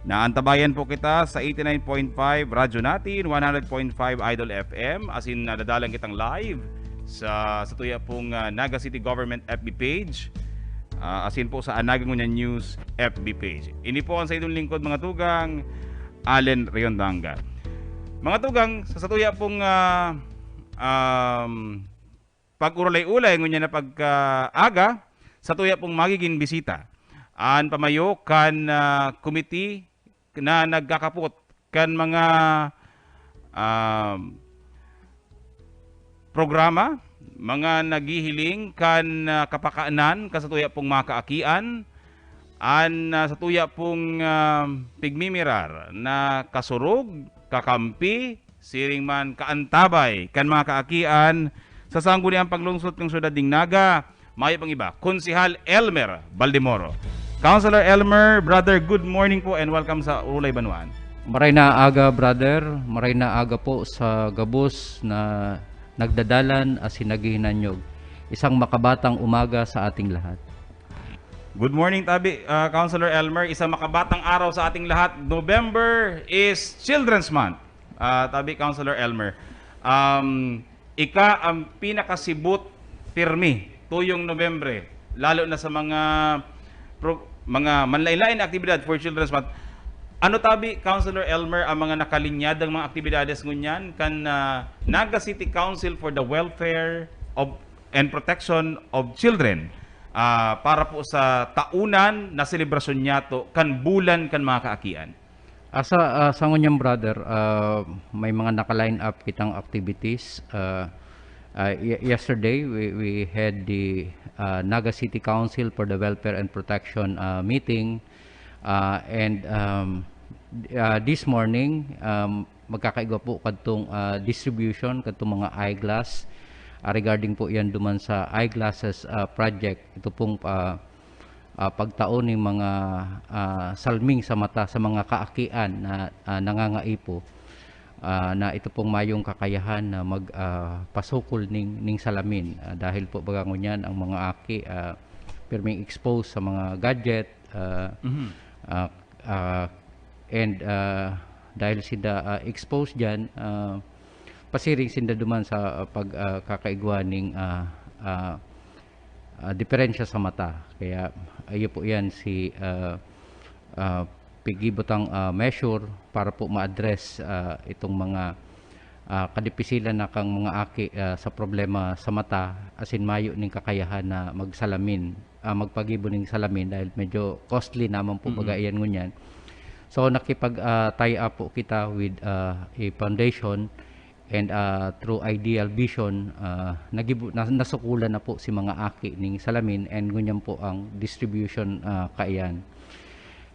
naantabayan po kita sa eighty-nine point five Radyo Natin, one hundred point five Idol F M, asin nadadalan kitang live sa, sa tuya pong, ah, Naga City Government F B page, ah, asin po sa An Naga Ngunyan News F B page. Ini po ang saindong lingkod, mga tugang, Allen Riondanga. Mga tugang, sa, sa tuya pong, ah, um, pag-urulay-ulay ngunyan na pagkaaga, sa tuya pong magiging bisita, an pamayo kan, ah, komite na nagkakapot kan mga, ah, programa, mga naghihiling kan, ah, kapakanan kan sa tuya pong mga kaakian, an, ah, sa tuya pong, ah, pigmimirar na kasurog, kakampi, Siring man kaantabay kan mga kaakian sa sangguniang paglungsot kan syudad ning Naga, mayo pang iba, Konsehal Elmer Baldemoro. Councilor Elmer, brother, good morning po and welcome sa Ulay Banwaan. Maray na aga, brother. Maray na aga po sa gabos na nagdadalan asin naghihinanyog. Isang makabatang umaga sa ating lahat. Good morning, tabi, ah, Councilor Elmer. Isang makabatang araw sa ating lahat. November is Children's Month. Ah, tabi, Councilor Elmer. Um, ika ang pinakasibot pirmi tuyong Nobyembre, lalo na sa mga pro-, mga manlain-lain na aktibidad for Children's Month. Ano tabi, Councilor Elmer, ang mga nakalinyadang mga aktibidades ngunyan kan, ah, Naga City Council for the Welfare of and Protection of Children, ah, para po sa taunan na selebrasyon niyato kan bulan kan mga kaakian? Asa, ah, sa ngunyan, brother, ah, may mga naka-line up kitang activities. Ah, ah, ye-, yesterday, we, we had the, ah, Naga City Council for the Welfare and Protection, ah, meeting. Ah, and, um, ah, this morning, um, magkakaigwa po kadtong, ah, distribution kadtong mga eyeglass. Ah, regarding po yan duman sa eyeglasses, ah, project, ito pong, ah, ah, pagtao ning mga, ah, salming sa mata sa mga kaakian na, ah, nangangaipo, ah, na ito pong mayong kakayahan na mag, ah, pasukol ning, ning salamin. Ah, dahil po baga ngunyan ang mga aki, ah, pirming exposed sa mga gadget, ah, Mhm. ah, ah, and, ah, dahil sinda, ah, exposed diyan, ah, pasiring sinda duman sa, ah, pag, ah, kakaigwa ning, ah, ah, ah, diperensya sa mata. Kaya, ayo po yan si, ah, ah, pigibutang, ah, measure para po ma-address, ah, itong mga, ah, kadipisilan na kang mga aki, ah, sa problema sa mata, asin mayo ning kakayahan na magsalamin, ah, magpagibo ning salamin dahil medyo costly naman po Mm-mm. baga iyan ngunyan. So, nakipag, ah, tie up po kita with, ah, a foundation and, ah, through Ideal Vision, ah, nagibo-, na-, nasukulan na po si mga aki ning salamin and ngunyan po ang distribution, ah, kaiyan.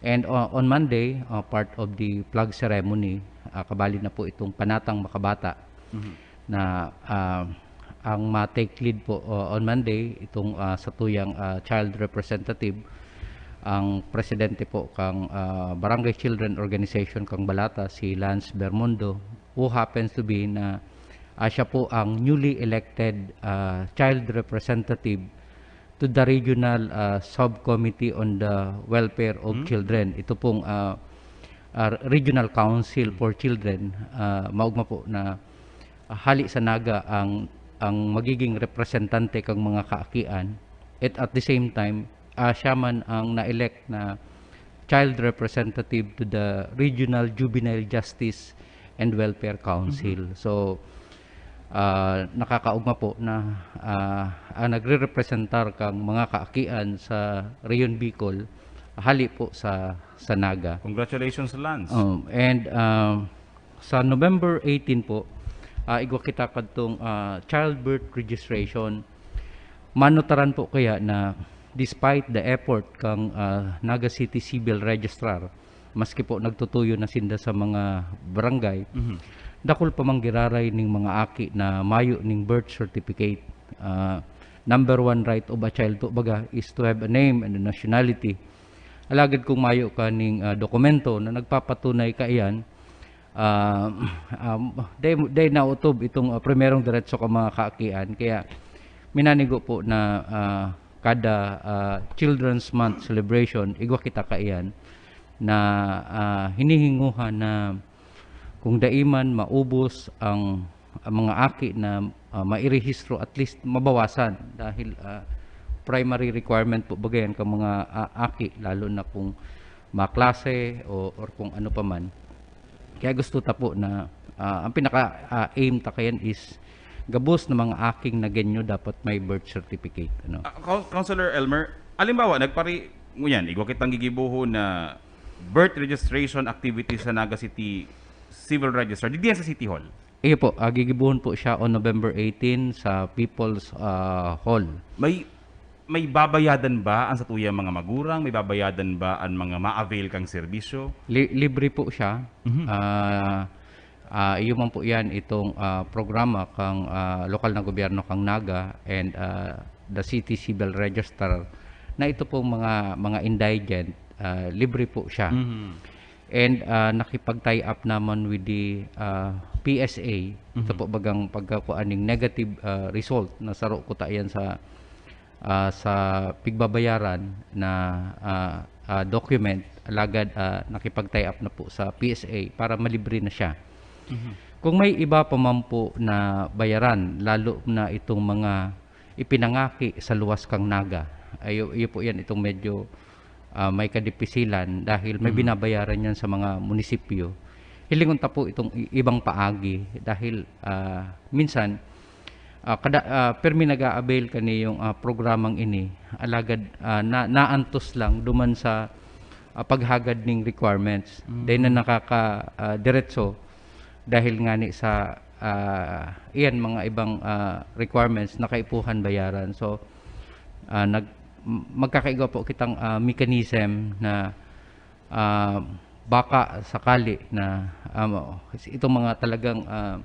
And, ah, on Monday, ah, part of the flag ceremony, ah, kabali na po itong Panatang Makabata Mhm. na, ah, ang ma-take lead po, ah, on Monday, itong, ah, satuyang, ah, child representative, ang presidente po kang, ah, Barangay Children Organization kang Balata, si Lance Bermundo, who happens to be na, ah, siya po ang newly elected, ah, child representative to the regional, ah, subcommittee on the welfare of Hmm. children. Ito pong, ah, ah, Regional Council Hmm. for Children, ah, maogma po na, ah, hali sa Naga ang, ang magiging representante kang mga kaakian. At at the same time, ah, siya man ang na-elect na child representative to the Regional Juvenile Justice and Welfare Council. Mhm. So, ah, nakakaugma po na, ah, ang nagrerepresentar kang mga kaakian sa Rehiyon Bicol, hali po sa, sa Naga. Congratulations, Lance. Um, and, um, sa November eighteen po, ah, igwa kita kadtong, ah, childbirth registration. Manutaran po kaya na despite the effort kang, ah, Naga City Civil Registrar, maski po nagtutuyo na sinda sa mga barangay, Mhm. dakul pa man giraray ning mga aki na mayo ning birth certificate. Ah, number one right of a child po baga is to have a name and a nationality. Alagad kung mayo ka ning, ah, dokumento na nagpapatunay kaiyan, ah, um, dai, dai nautob itong, ah, primerong diretso ka mga kaakian. Kaya minanigo po na, ah, kada, ah, Children's Month celebration, igwa kita kaiyan na, ah, hinihinguhan na kung dai man maubos ang, ang mga aki na, ah, mairehistro, at least mabawasan dahil, ah, primary requirement po baga yan kang mga, ah, aki, lalo na kung maklase o, or kung ano pa man. Kaya gusto ta po na, ah, ang pinaka, ah, aim ta kayan is gabos na mga aking Nagueño dapat may birth certificate, ano. Ah, Coun-, Councilor Elmer, halimbawa, nagpari-, ngunyan, igwa kitang gigibohon na birth registration activity sa Naga City Civil Register, digdi yan sa City Hall. Iyo po, ah, gigibohon po siya on November eighteen sa People's, ah, Hall. May, may babayadan ba ang satuyang mga magurang? May babayadan ba ang mga ma-avail kang serbisyo? Li-, libre po siya. Mhm. Ah, Ah, iyo man po iyan itong, ah, programa kang, ah, lokal na gobyerno kang Naga and, ah, the City Civil Register na ito pong mga, mga indigent, ah, libre po siya. Mhm. And, ah, nakipag-tie up naman with the, ah, P S A. Ito Mhm. po bagang pagkakuan ning negative, ah, result na saro kuta iyan sa, ah, sa pigbabayaran na, ah, ah, document, alagad, ah, nakipag-tie up na po sa P S A para malibre na siya. Mhm. Kung may iba pa man po na bayaran, lalo na itong mga ipinangaki sa luwas kang Naga, ayo, iyo po yan itong medyo, ah, may kadipisilan dahil may Mhm. binabayaran yan sa mga munisipyo. Hilingon ta po itong i-, ibang paagi dahil, ah, minsan, ah, kada, ah, permi nag-a-avail kaniyong, ah, programang ini, alagad, ah, na, naantos lang duman sa, ah, paghagad ning requirements. Mm. Dahil na nakaka, ah, diretso dahil ngani sa, ah, iyan mga ibang, ah, requirements na kaipuhan bayaran. So, ah, nag-, m-, magkakaigwa po kitang, ah, mechanism na, ah, baka sakali na, um, itong mga talagang, ah,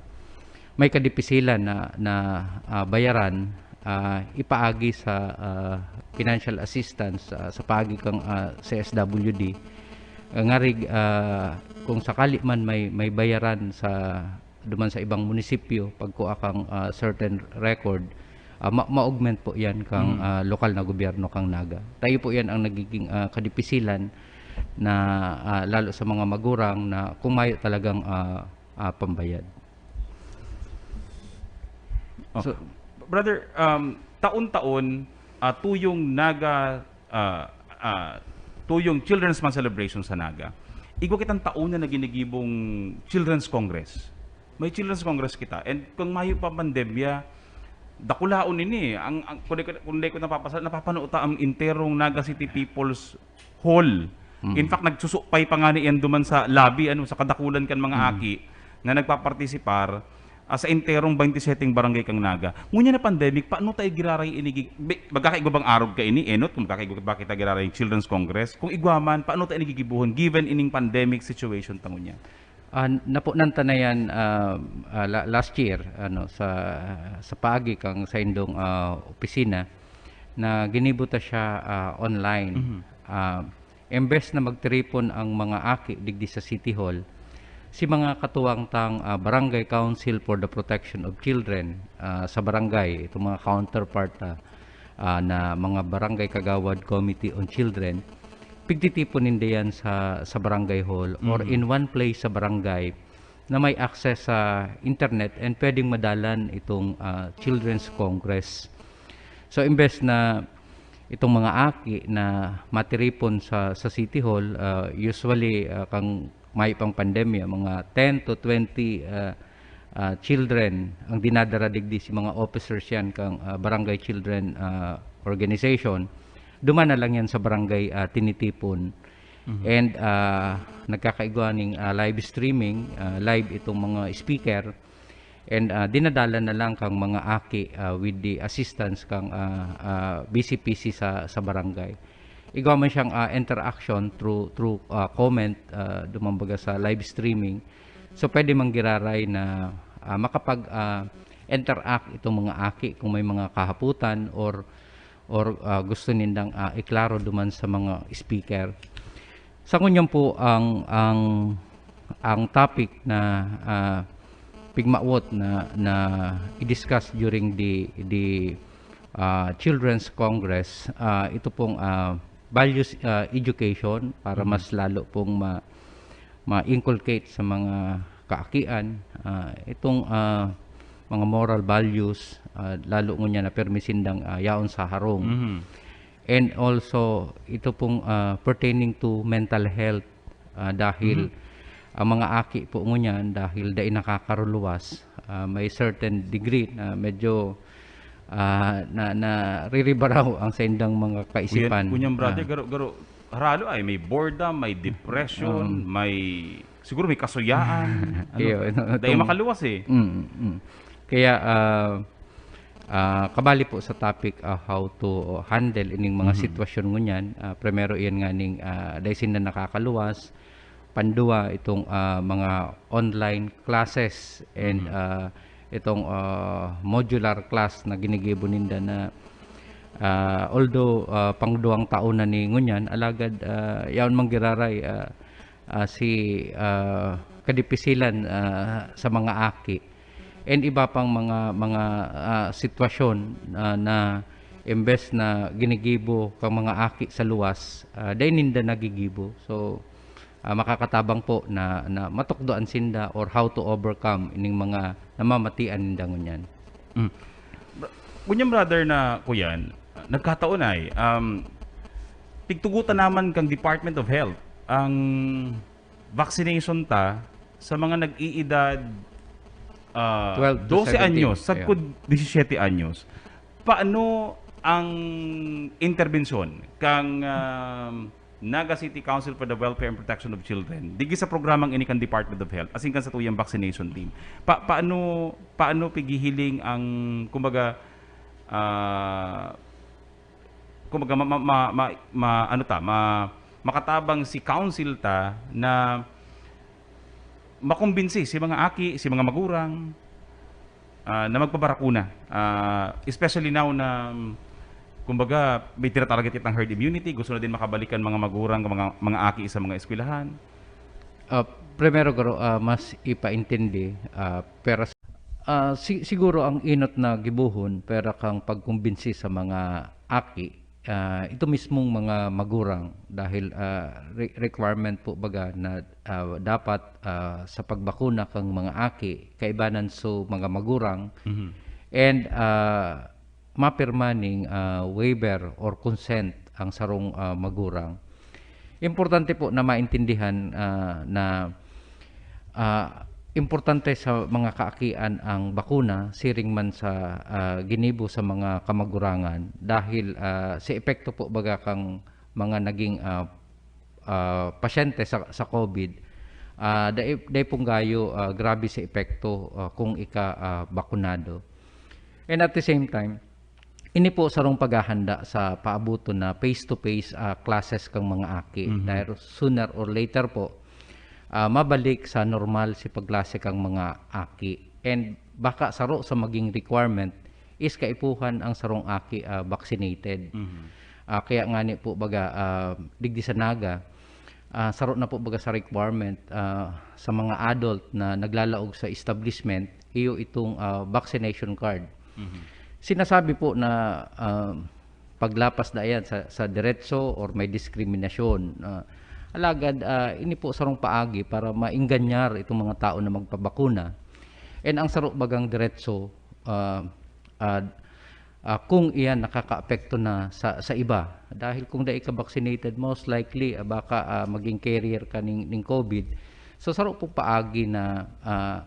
may kadipisilan na, na, ah, bayaran, ah, ipaagi sa, ah, financial assistance, ah, sa paagi kang, ah, C S W D. Ah, ngarig, ah, kung sakali man may, may bayaran sa, duman sa ibang munisipyo, pagkua kang, ah, certain record, ah, ma-, ma-augment po yan kang, Mm. ah, lokal na gobyerno kang Naga. Tayo po yan ang nagiging, ah, kadipisilan na, ah, lalo sa mga magurang na kung mayo talagang, ah, ah, pambayad. Oh. So, Brother, um, taon-taon, ah, tuyong Naga, ah, ah, tuyong Children's Month celebration sa Naga. Igwa kitang taon na ginigibong Children's Congress. May Children's Congress kita. And kung mayo pa pandemya, dakulaon ini. Ang, ang, kung di ko, kung di ko napapasa-, napapanood ta ang enterong Naga City People's Hall. Mm. In fact, nagsusupay pa nga ni yan duman sa lobby, ano, sa kadakulan kan mga Mm. aki na nagpapartisipar, ah, sa enterong twenty-seven barangay kang Naga. Ngunyan na pandemic, paano tayo giraray inigi-, bi-, magkakaigwa bang arog ka ini, Enot, kung magkakaigwa ba kita giraray Children's Congress? Kung igwa man, paano tayo inigigibuhon given ining pandemic situation ta ngunyan? Ah, napunan ta na yan, ah, ah, la-, last year, ano, sa, sa paagi kang saindong, ah, opisina na ginibo ta siya, ah, online. Mhm. Ah, embes na magtiripon ang mga aki digdi sa City Hall, si mga katuwang tang, ah, Barangay Council for the Protection of Children, ah, sa barangay, itong mga counterpart, ah, ah, na mga Barangay Kagawad Committee on Children, pigtitipon ninda yan sa, sa barangay hall or Mhm. in one place sa barangay na may access sa internet and pwedeng madalan itong, ah, Children's Congress. So, imbes na itong mga aki na matiripon sa, sa City Hall, ah, usually, ah, kang may pang pandemya, mga ten to twenty, ah, ah, children ang dinadara digdi si mga officers yan kang, ah, Barangay Children, ah, Organization. Duman na lang yan sa barangay, ah, tinitipon. Mhm. And, ah, nagkakaigwa ning, ah, live streaming, ah, live itong mga speaker. And, ah, dinadala na lang kang mga aki, ah, with the assistance kang, ah, ah, B C P C sa, sa barangay. Igwa man siyang, ah, interaction through, through, ah, comment, ah, duman baga sa live streaming. So, pwede man giraray na, ah, makapag, ah, interact itong mga aki kung may mga kahaputan or, or, ah, gusto nindang, ah, iklaro duman sa mga speaker. Sa ngunyan po ang, ang, ang topic na, ah, pigmawot na, na i-discuss during the, the, ah, Children's Congress, ah, ito pong, ah, values, ah, education para Mhm. mas lalo pong ma-, ma-inculcate sa mga kaakian, ah, itong, ah, mga moral values, ah, lalo ngunyan na permi sindang, ah, yaon sa harong. Mhm. And also, ito pong, ah, pertaining to mental health, ah, dahil Mhm. ang mga aki po ngunyan, dahil dai nakakaruluwas, ah, may certain degree na medyo, ah, na, nariribaraw ang saindang mga Kuya, kaisipan. Kunyang brother, Ah. garo, garo, haralo ay may boredom, may depression, Oo. may, siguro may kasuyaan. Ano, Iyo, no, dai itong makaluwas eh. Mm, mm. Kaya, ah, ah, kabali po sa topic, ah, how to handle ining mga Mhm. sitwasyon ngunyan, ah, primero iyan nga ning, ah, dai sinda nakakaluwas, Pandua itong, ah, mga online classes and, Mhm. ah, itong, ah, modular class na ginigibo ninda na, ah, although, ah, pangduwang taon na ni ngunyan, alagad, ah, yaon man giraray, ah, ah, si, ah, kadipisilan, ah, sa mga aki. And iba pang mga, mga, ah, sitwasyon, ah, na imbes na ginigibo kang mga aki sa luwas, ah, dai ninda nagigibo. So, ah, makakatabang po na, na matukdoan sinda or how to overcome ining mga namamatian ninda ngunyan. Mm. Bra-, ngunyan, brother, na kuyan, nagkataon ay, um, tigtugutan naman kang Department of Health ang vaccination ta sa mga nag-iidad, ah, Twelve to dose seventeen. Anyos, sagkod Yeah. disisiyete anyos. Paano ang interbensyon kang, um, Naga City Council for the Welfare and Protection of Children, digdi sa programang ini kan Department of Health, asin kan satuyang vaccination team? Pa-, paano, paano pighihiling ang, kumbaga, ah, kumbaga, ma-, ma-, ma-, ma-, ma-, ano ta, ma-, makatabang si council ta na makumbinsi si mga aki, si mga magurang, ah, na magpabakuna. Ah, especially now na, kumbaga, may tinataragat kitang herd immunity, gusto na din makabalik ang mga magurang, mga, mga aki sa mga eskwelahan. Ah, primero, garo, ah, mas ipaintindi, ah, pero, ah, si-, siguro ang inot na gibohon, pwera kang pagkumbinsi sa mga aki, ah, ito mismong mga magurang dahil, ah, re-, requirement po baga na, ah, dapat, ah, sa pagbakuna kang mga aki, kaibanan so mga magurang, Mhm. and, ah, mapirma ning, ah, waiver or consent ang sarong, ah, magurang. Importante po na maintindihan, ah, na, ah, importante sa mga kaakian ang bakuna, siring man sa, ah, ginibo sa mga kamagurangan dahil, ah, sa epekto po baga kang mga naging, ah, ah, pasyente sa, sa COVID, ah, dai, dai pong gayo, ah, grabe sa epekto, ah, kung ika, ah, bakunado. And at the same time, ini po sarong paghahanda sa paaboton na face-to-face, ah, classes kang mga aki. Mhm. Dahil sooner or later po, ah, mabalik sa normal si pagklase kang mga aki. And baka saro sa maging requirement is kaipuhan ang sarong aki, ah, vaccinated. Mhm. Ah, kaya ngani po baga, ah, digdi sa Naga, ah, saro na po baga sa requirement, ah, sa mga adult na naglalaog sa establishment, iyo itong, ah, vaccination card. Mhm. Sinasabi po na, ah, paglapas na yan sa, sa diretso or may diskriminasyon. Ah, alagad, ah, ini po sarong paagi para maenganyar itong mga tao na magpabakuna. And ang saro bagang diretso, ah, ah, ah, kung iyan nakakaapekto na sa, sa iba. Dahil kung dai ka vaccinated, most likely, ah, baka, ah, maging carrier ka ning, ning COVID. So, saro pong paagi na, ah,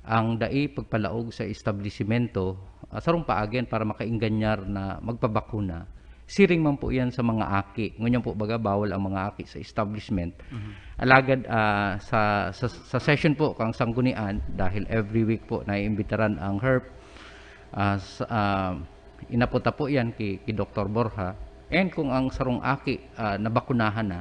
ang dai pagpalaog sa establisimento, ah, sarong paagi yan para makaenganyar na magpabakuna. Siring man po yan sa mga aki. Ngunyan po, baga, bawal ang mga aki sa establishment. Mhm. Alagad, ah, sa, sa, sa session po kang Sanggunian, dahil every week po naiimbitaran ang herp, ah, sa, ah, inapot ta po yan ki, ki Doktor Borja. And kung ang sarong aki, ah, nabakunahan na,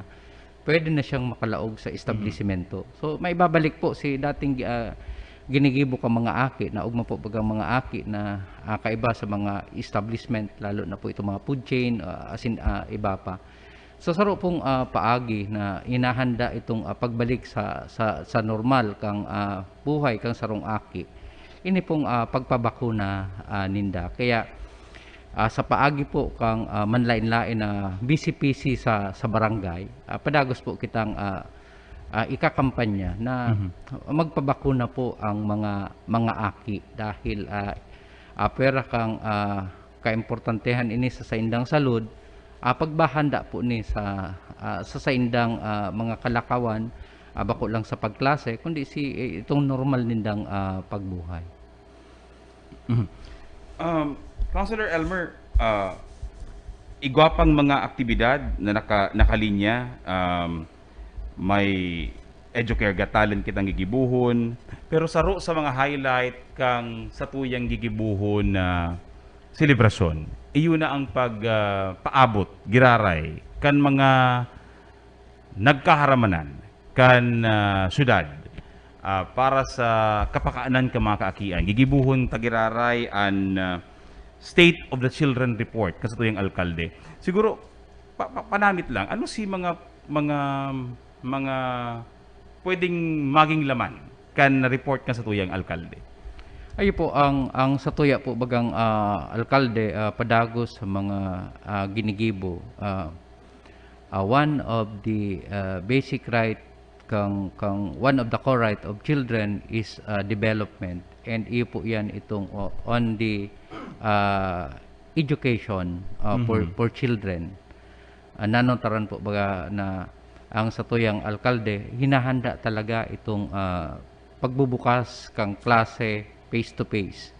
pwede na siyang makalaog sa establisimento. Mhm. So, maibabalik po si dating, ah, ginigibo kang mga aki, na ugma po bagang mga aki na, ah, kaiba sa mga establishment, lalo na po itong mga food chain, ah, asin, ah, iba pa. So, saro pong, ah, paagi na inahanda itong, ah, pagbalik sa, sa, sa normal kang, ah, buhay kang sarong aki. Ini pong, ah, pagpabakuna, ah, ninda. Kaya, ah, sa paagi po kang, ah, manlain-lain na B C P C sa, sa barangay, ah, padagos po kitang, ah, ah, ikakampanya na Mhm. magpabakuna po ang mga, mga aki dahil, ah, ah, pwera kang, ah, kaimportantehan ini sa saindang salud, ah, pagbahanda po ni sa, ah, sa saindang, ah, mga kalakawan, ah, bako lang sa pagklase, kundi si, eh, itong normal nindang, ah, pagbuhay. Mhm. Um, Councilor Elmer, ah, igwa pang mga aktibidad na naka-, nakalinya, um, may Educare Got Talent kitang gigibohon, pero saro sa mga highlight kang satuyang gigibohon na selebrasyon, iyo na ang pag, ah, paabot, giraray, kan mga nagkaharamanan kan, ah, syudad, ah, para sa kapakanan kan mga kaakian. Gigibohon ta giraray an, ah, State of the Children Report kan satuyang alkalde. Siguro, pa-, pa-, panamit lang, ano si mga, mga, mga pwedeng maging laman kan report kan satuyang alkalde? Ayo po, ang, ang satuya po bagang, ah, alkalde, ah, padagos sa mga, ah, ginigibo, ah, ah, one of the, ah, basic right kang, kang one of the core right of children is, ah, development. And iyo po yan itong o-, on the, ah, education, ah, for, Mhm. for children. Ah, nanotaran po baga na ang satuyang alkalde, hinahanda talaga itong, ah, pagbubukas kang klase face to face.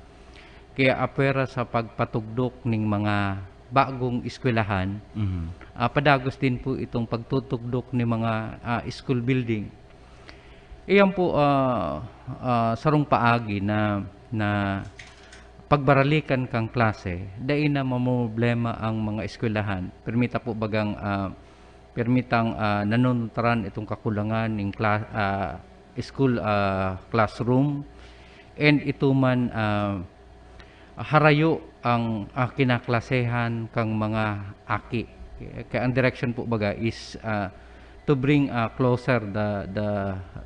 Kaya apwera sa pagpatugdok ning mga bagong eskwelahan, Mhm. ah, padagos din po itong pagtutugdok ni mga, ah, school building. Iyan po, ah, ah, sarong paagi na, na pagbaralikan kang klase, dai na mamroblema ang mga eskwelahan. Pirmi ta po bagang, ah, pirmi tang, ah, nanunutaran itong kakulangan ning kla-, ah, school, ah, classroom, and ito man, ah, harayo ang, ah, kinaklasehan kang mga aki. Kaya ang direction po baga is, ah, to bring, ah, closer the, the,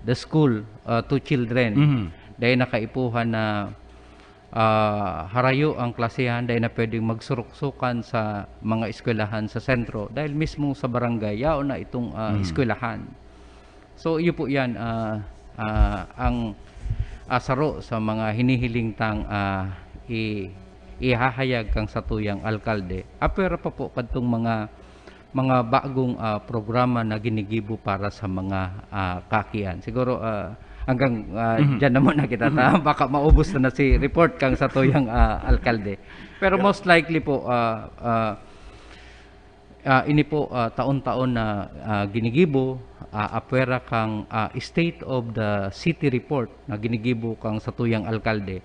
the school, ah, to children. Mhm. Dai na kaipuhan na, ah, harayo ang klasehan, dai na pwedeng magsuruksukan sa mga eskwelahan sa sentro dahil mismo sa barangay, yaon na itong, ah, Mhm. eskwelahan. So, iyo po yan, ah, ah, ang, ah, saro sa mga hinihiling tang, ah, i-, ihahayag kang satuyang alkalde. Apwera pa po kadtong mga, mga bagong, ah, programa na ginigibo para sa mga, ah, kaakian. Siguro, ah, hanggang, ah, Mhm. diyan na muna kita ta-, Mhm. baka maubos na, na si report kang satuyang, ah, alkalde. Pero Pero most likely po, ah, ah, Ah, ini po, ah, taon-taon na, ah, ginigibo, ah, apwera kang, ah, State of the City Report na ginigibo kang satuyang alkalde.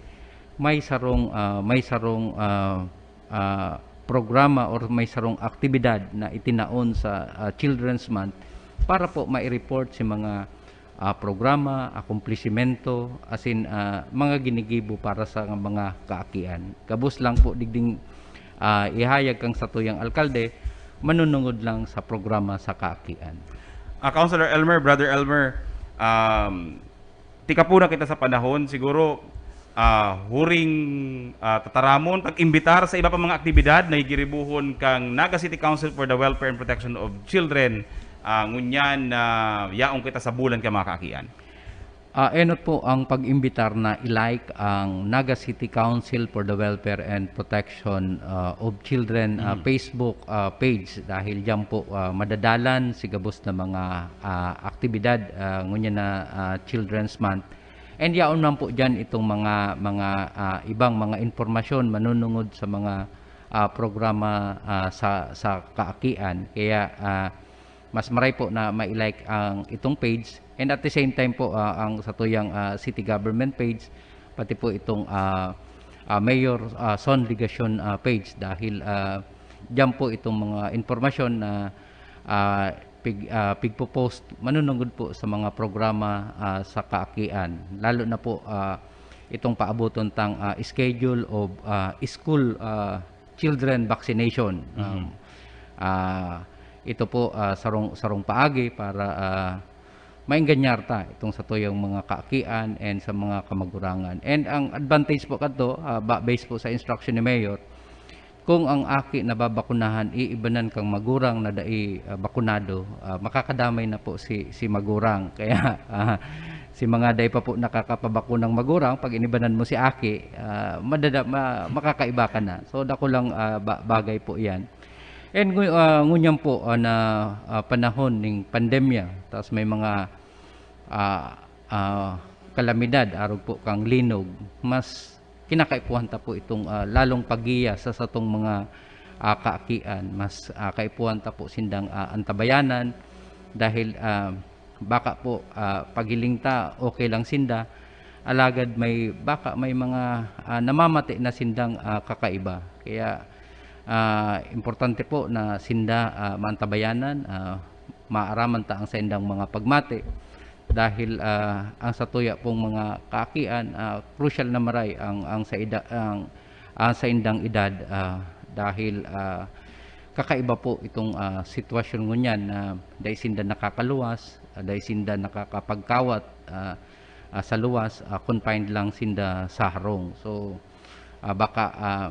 May sarong, ah, may sarong, ah, ah, programa or may sarong aktibidad na itinaon sa, ah, Children's Month para po mai-report si mga ah, programa, akomplisimento, asin, ah, mga ginigibo para sa mga kaakian. Gabos lang po digding, ah, ihayag kang satuyang alkalde, manunungod lang sa programa sa kaakian. Ah, Councilor Elmer, Brother Elmer, um, tika po na kita sa panahon, siguro, ah, huring, ah, tataramon, pag-imbitar sa iba pa mga aktibidad na gigiribuhon kang Naga City Council for the Welfare and Protection of Children, ah, ngunyan na yaon kita sa bulan kan mga kaakian. Ah, enot po ang pag-imbitar na i-like ang Naga City Council for the Welfare and Protection, ah, of Children, ah, Mhm. Facebook, ah, page dahil diyan po, ah, madadalan si gabos na mga, ah, aktibidad, ah, ngunyan na, ah, Children's Month. And yaon man po diyan itong mga, mga, ah, ibang mga impormasyon manunungod sa mga, ah, programa, ah, sa, sa kaakian. Kaya, ah, mas maray po na mai-like ang itong page. And at the same time po, ah, ang satuyang, ah, city government page, pati po itong, ah, ah, Mayor, ah, Son Legacion, ah, page. Dahil, ah, diyan po itong mga impormasyon na, ah, pig-, ah, pigpo-post manunungod po sa mga programa, ah, sa kaakian. Lalo na po, ah, itong paaboton tang, ah, schedule of, ah, school, ah, children vaccination. Mhm. Um, ah, ito po, ah, sarong, sarong paagi para, ah, maenganyar ta itong satuyang mga kaakian and sa mga kamagurangan. And ang advantage po kadto, ah, ba-, based po sa instruction ni Mayor, kung ang aki nababakunahan, iibanan kang magurang na dai, ah, bakunado, ah, makakadamay na po si, si magurang. Kaya, ah, si mga dai pa po nakakapabakunang magurang, pag inibanan mo si aki, ah, madada-, ma-, makakaiba ka na. So, dakulang, ah, ba-, bagay po yan. And ngu-, ah, ngunyan po, ah, na, ah, panahon ning pandemya, tapos may mga, ah, ah, kalamidad, arog po kang linog, mas kinakaipuhan ta po itong, ah, lalong paggiya sa satong mga, ah, kaakian. Mas, ah, kaipuhan ta po sindang, ah, antabayanan dahil, ah, baka po, ah, paghiling ta, okay lang sinda, alagad may, baka may mga, ah, namamati na sindang, ah, kakaiba. Kaya, ah, importante po na sinda, ah, maantabayanan, ah, maaraman ta ang saindang mga pagmati. dahil, ah, ang satuya pong mga kaakian, ah, crucial na maray ang, ang sa eda-, ang, ang saindang edad, ah, dahil, ah, kakaiba po itong, ah, sitwasyon ngunyan na dai sinda nakakaluwas, ah, dai sinda nakakapagkawat, ah, ah, sa luwas, ah, confined lang sinda sa harong. So, ah, baka, ah,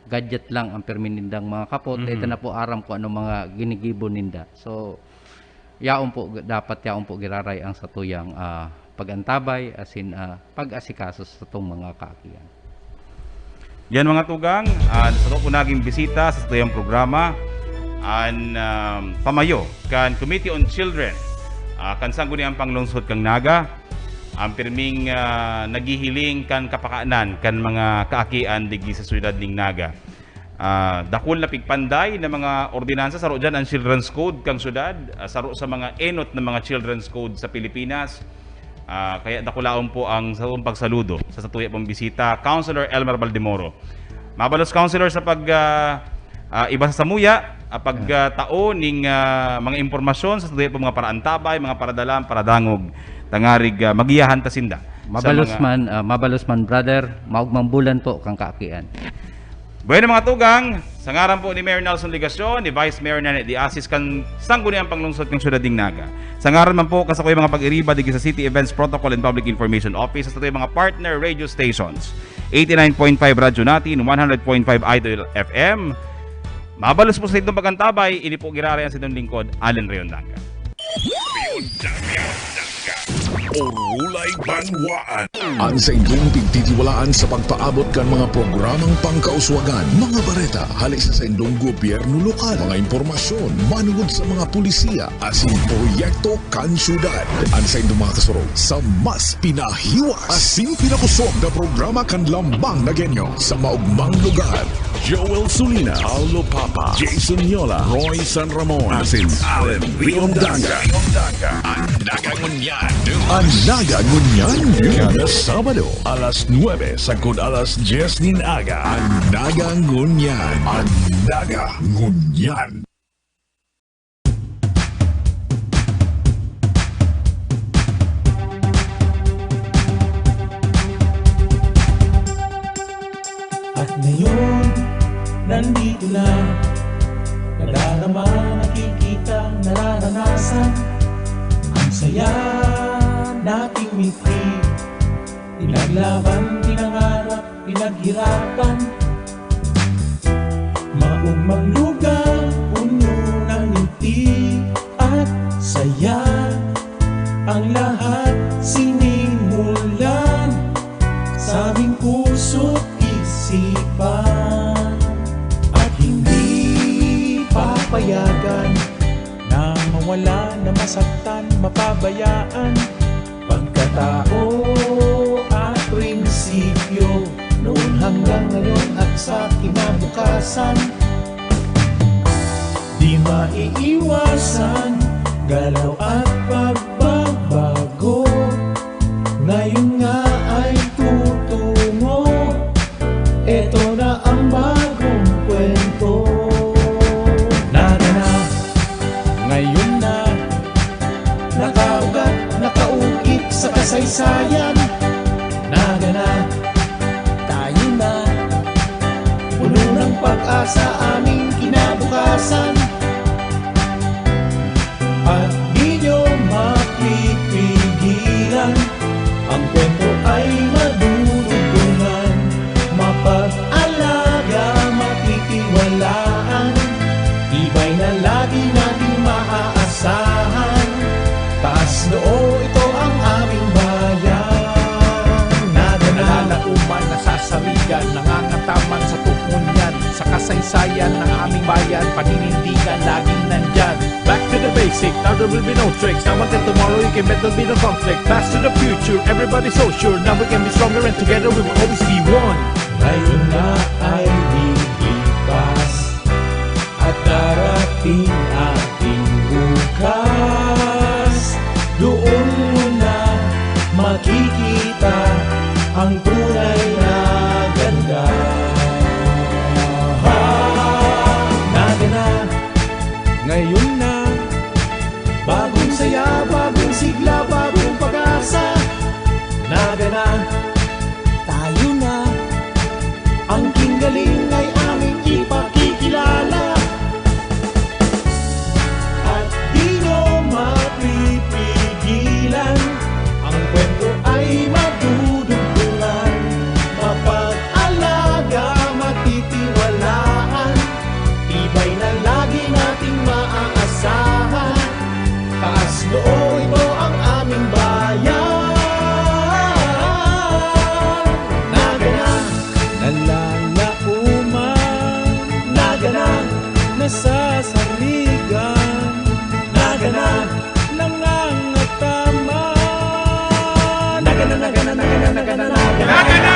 gadget lang ang pirmi nindang mga kapot, Mhm. ito na po aram kung ano mga ginigibo ninda. So, yaon po, dapat yaon po giraray ang satuyang, ah, pag-antabay, asin, ah, pag-asikaso sa satong mga kaakian. Yan, mga tugang, ah, sa po naging bisita sa satuyang programa, an, ah, pamayo kan Committee on Children, ah, kan Sangguniang Panglungsod kan Naga, ang pirming, ah, naghihiling kan kapakanan kan mga kaakian digdi sa siyudad ning Naga. Ah, dakul na pigpanday na mga ordinansa, saro diyan ang Children's Code kan syudad, ah, saro sa mga enot na mga Children's Code sa Pilipinas. Ah, kaya dakulaon po ang satong pagsaludo sa satuya pong bisita, Councilor Elmer Baldemoro. Mabalos, Councilor, sa pag, ah, ah, iba sa samuya, ah, pag, ah, tao ning, ah, mga impormasyon sa satuya pong mga paraantabay, mga paradalan, paradangog, tangarig, ah, magiyahan ta sinda sa Mabalos mga man, ah, mabalos man, brother, maugmang bulan po kang kaakian. Bueno, mga tugang, sa ngaran po ni Mayor Nelson Legacion, ni Vice Mayor Nene de Asis, kan Sangguniang Panglungsod kan Siyudad nin Naga, sa ngaran man po kan sakoy mga pag-iriba digdi sa City Events Protocol and Public Information Office, sa satuyang mga partner radio stations, eighty-nine point five Radyo Natin, one hundred point five Idol F M, mabalos po sa saindong pag-antabay, ini po giraray an saindong lingkod, Allen Riondaga. Orulay Banwaan. An saindong pigtitiwalaan sa pagpaabot kan mga programang pangkauswagan, mga bareta hale sa saindong gobyerno lokal, mga impormasyon manungod sa mga pulisiya asin proyekto kan syudad. An saindong mga kasurog sa mas pinahiwas asin pinakosog na programa kan Lambang Nagueño sa maugmang lugar. Joel Sulina, Paulo Papa, Jason Yola, Roy San Ramon, asin Allen Riondaga. An Naga Ngunyan. An Naga Ngunyan, kada Sabado, alas nuebe sagkod alas dyes nin aga. An Naga Ngunyan. An Naga Ngunyan. At ngayon, nandito na. Nadarama, nakikita, nararanasan. Ang saya nating mithi. Pinaglaban, pinangarap, pinaghirapan. Maugmang lugar, puno ng ngiti at saya. Ang lahat sinimulan sa aming puso't isipan. At hindi papayagan na mawala, na masaktan, mapabayaan. Pagkatao at prinsipyo, noon hanggang ngayon at sa kinabukasan. Di maiiwasan, galaw at pagbabago. Ngayon nga ay tutungo. Eto na ang bagong kwento. Naga na, ngayon na. Nakaugat, nakaukit sa kasaysayan. Naga na, tayo na. Puno ng pag-asa aming kinabukasan. At di nyo mapipigilan. Ang kwento ay madudugtungan, mapag-alaga, matitiwalaan. Tibay na lagi nating maaasahan. Taas noo, ito ang aming bayan. Naga na. Nalalaoman, nasasarigan, nangangataman sa Ngunyan, sa kasaysayan ng aming bayan, paninindigan, laging nandyan. Back to the basic, now there will be no tricks. Now until tomorrow, you can bet there'll be no conflict. Pass to the future, everybody so sure. Now we can be stronger and together we will always be one. Ngayon na ay lilipas at darating ating bukas. Doon mo na makikita ang tunay na ganda. Naga na, ngayon na. Bagong saya, bagong sigla, bagong Sarigan, nagana, nangangataman. Nagana, nagana, nagana, nagana, nagana.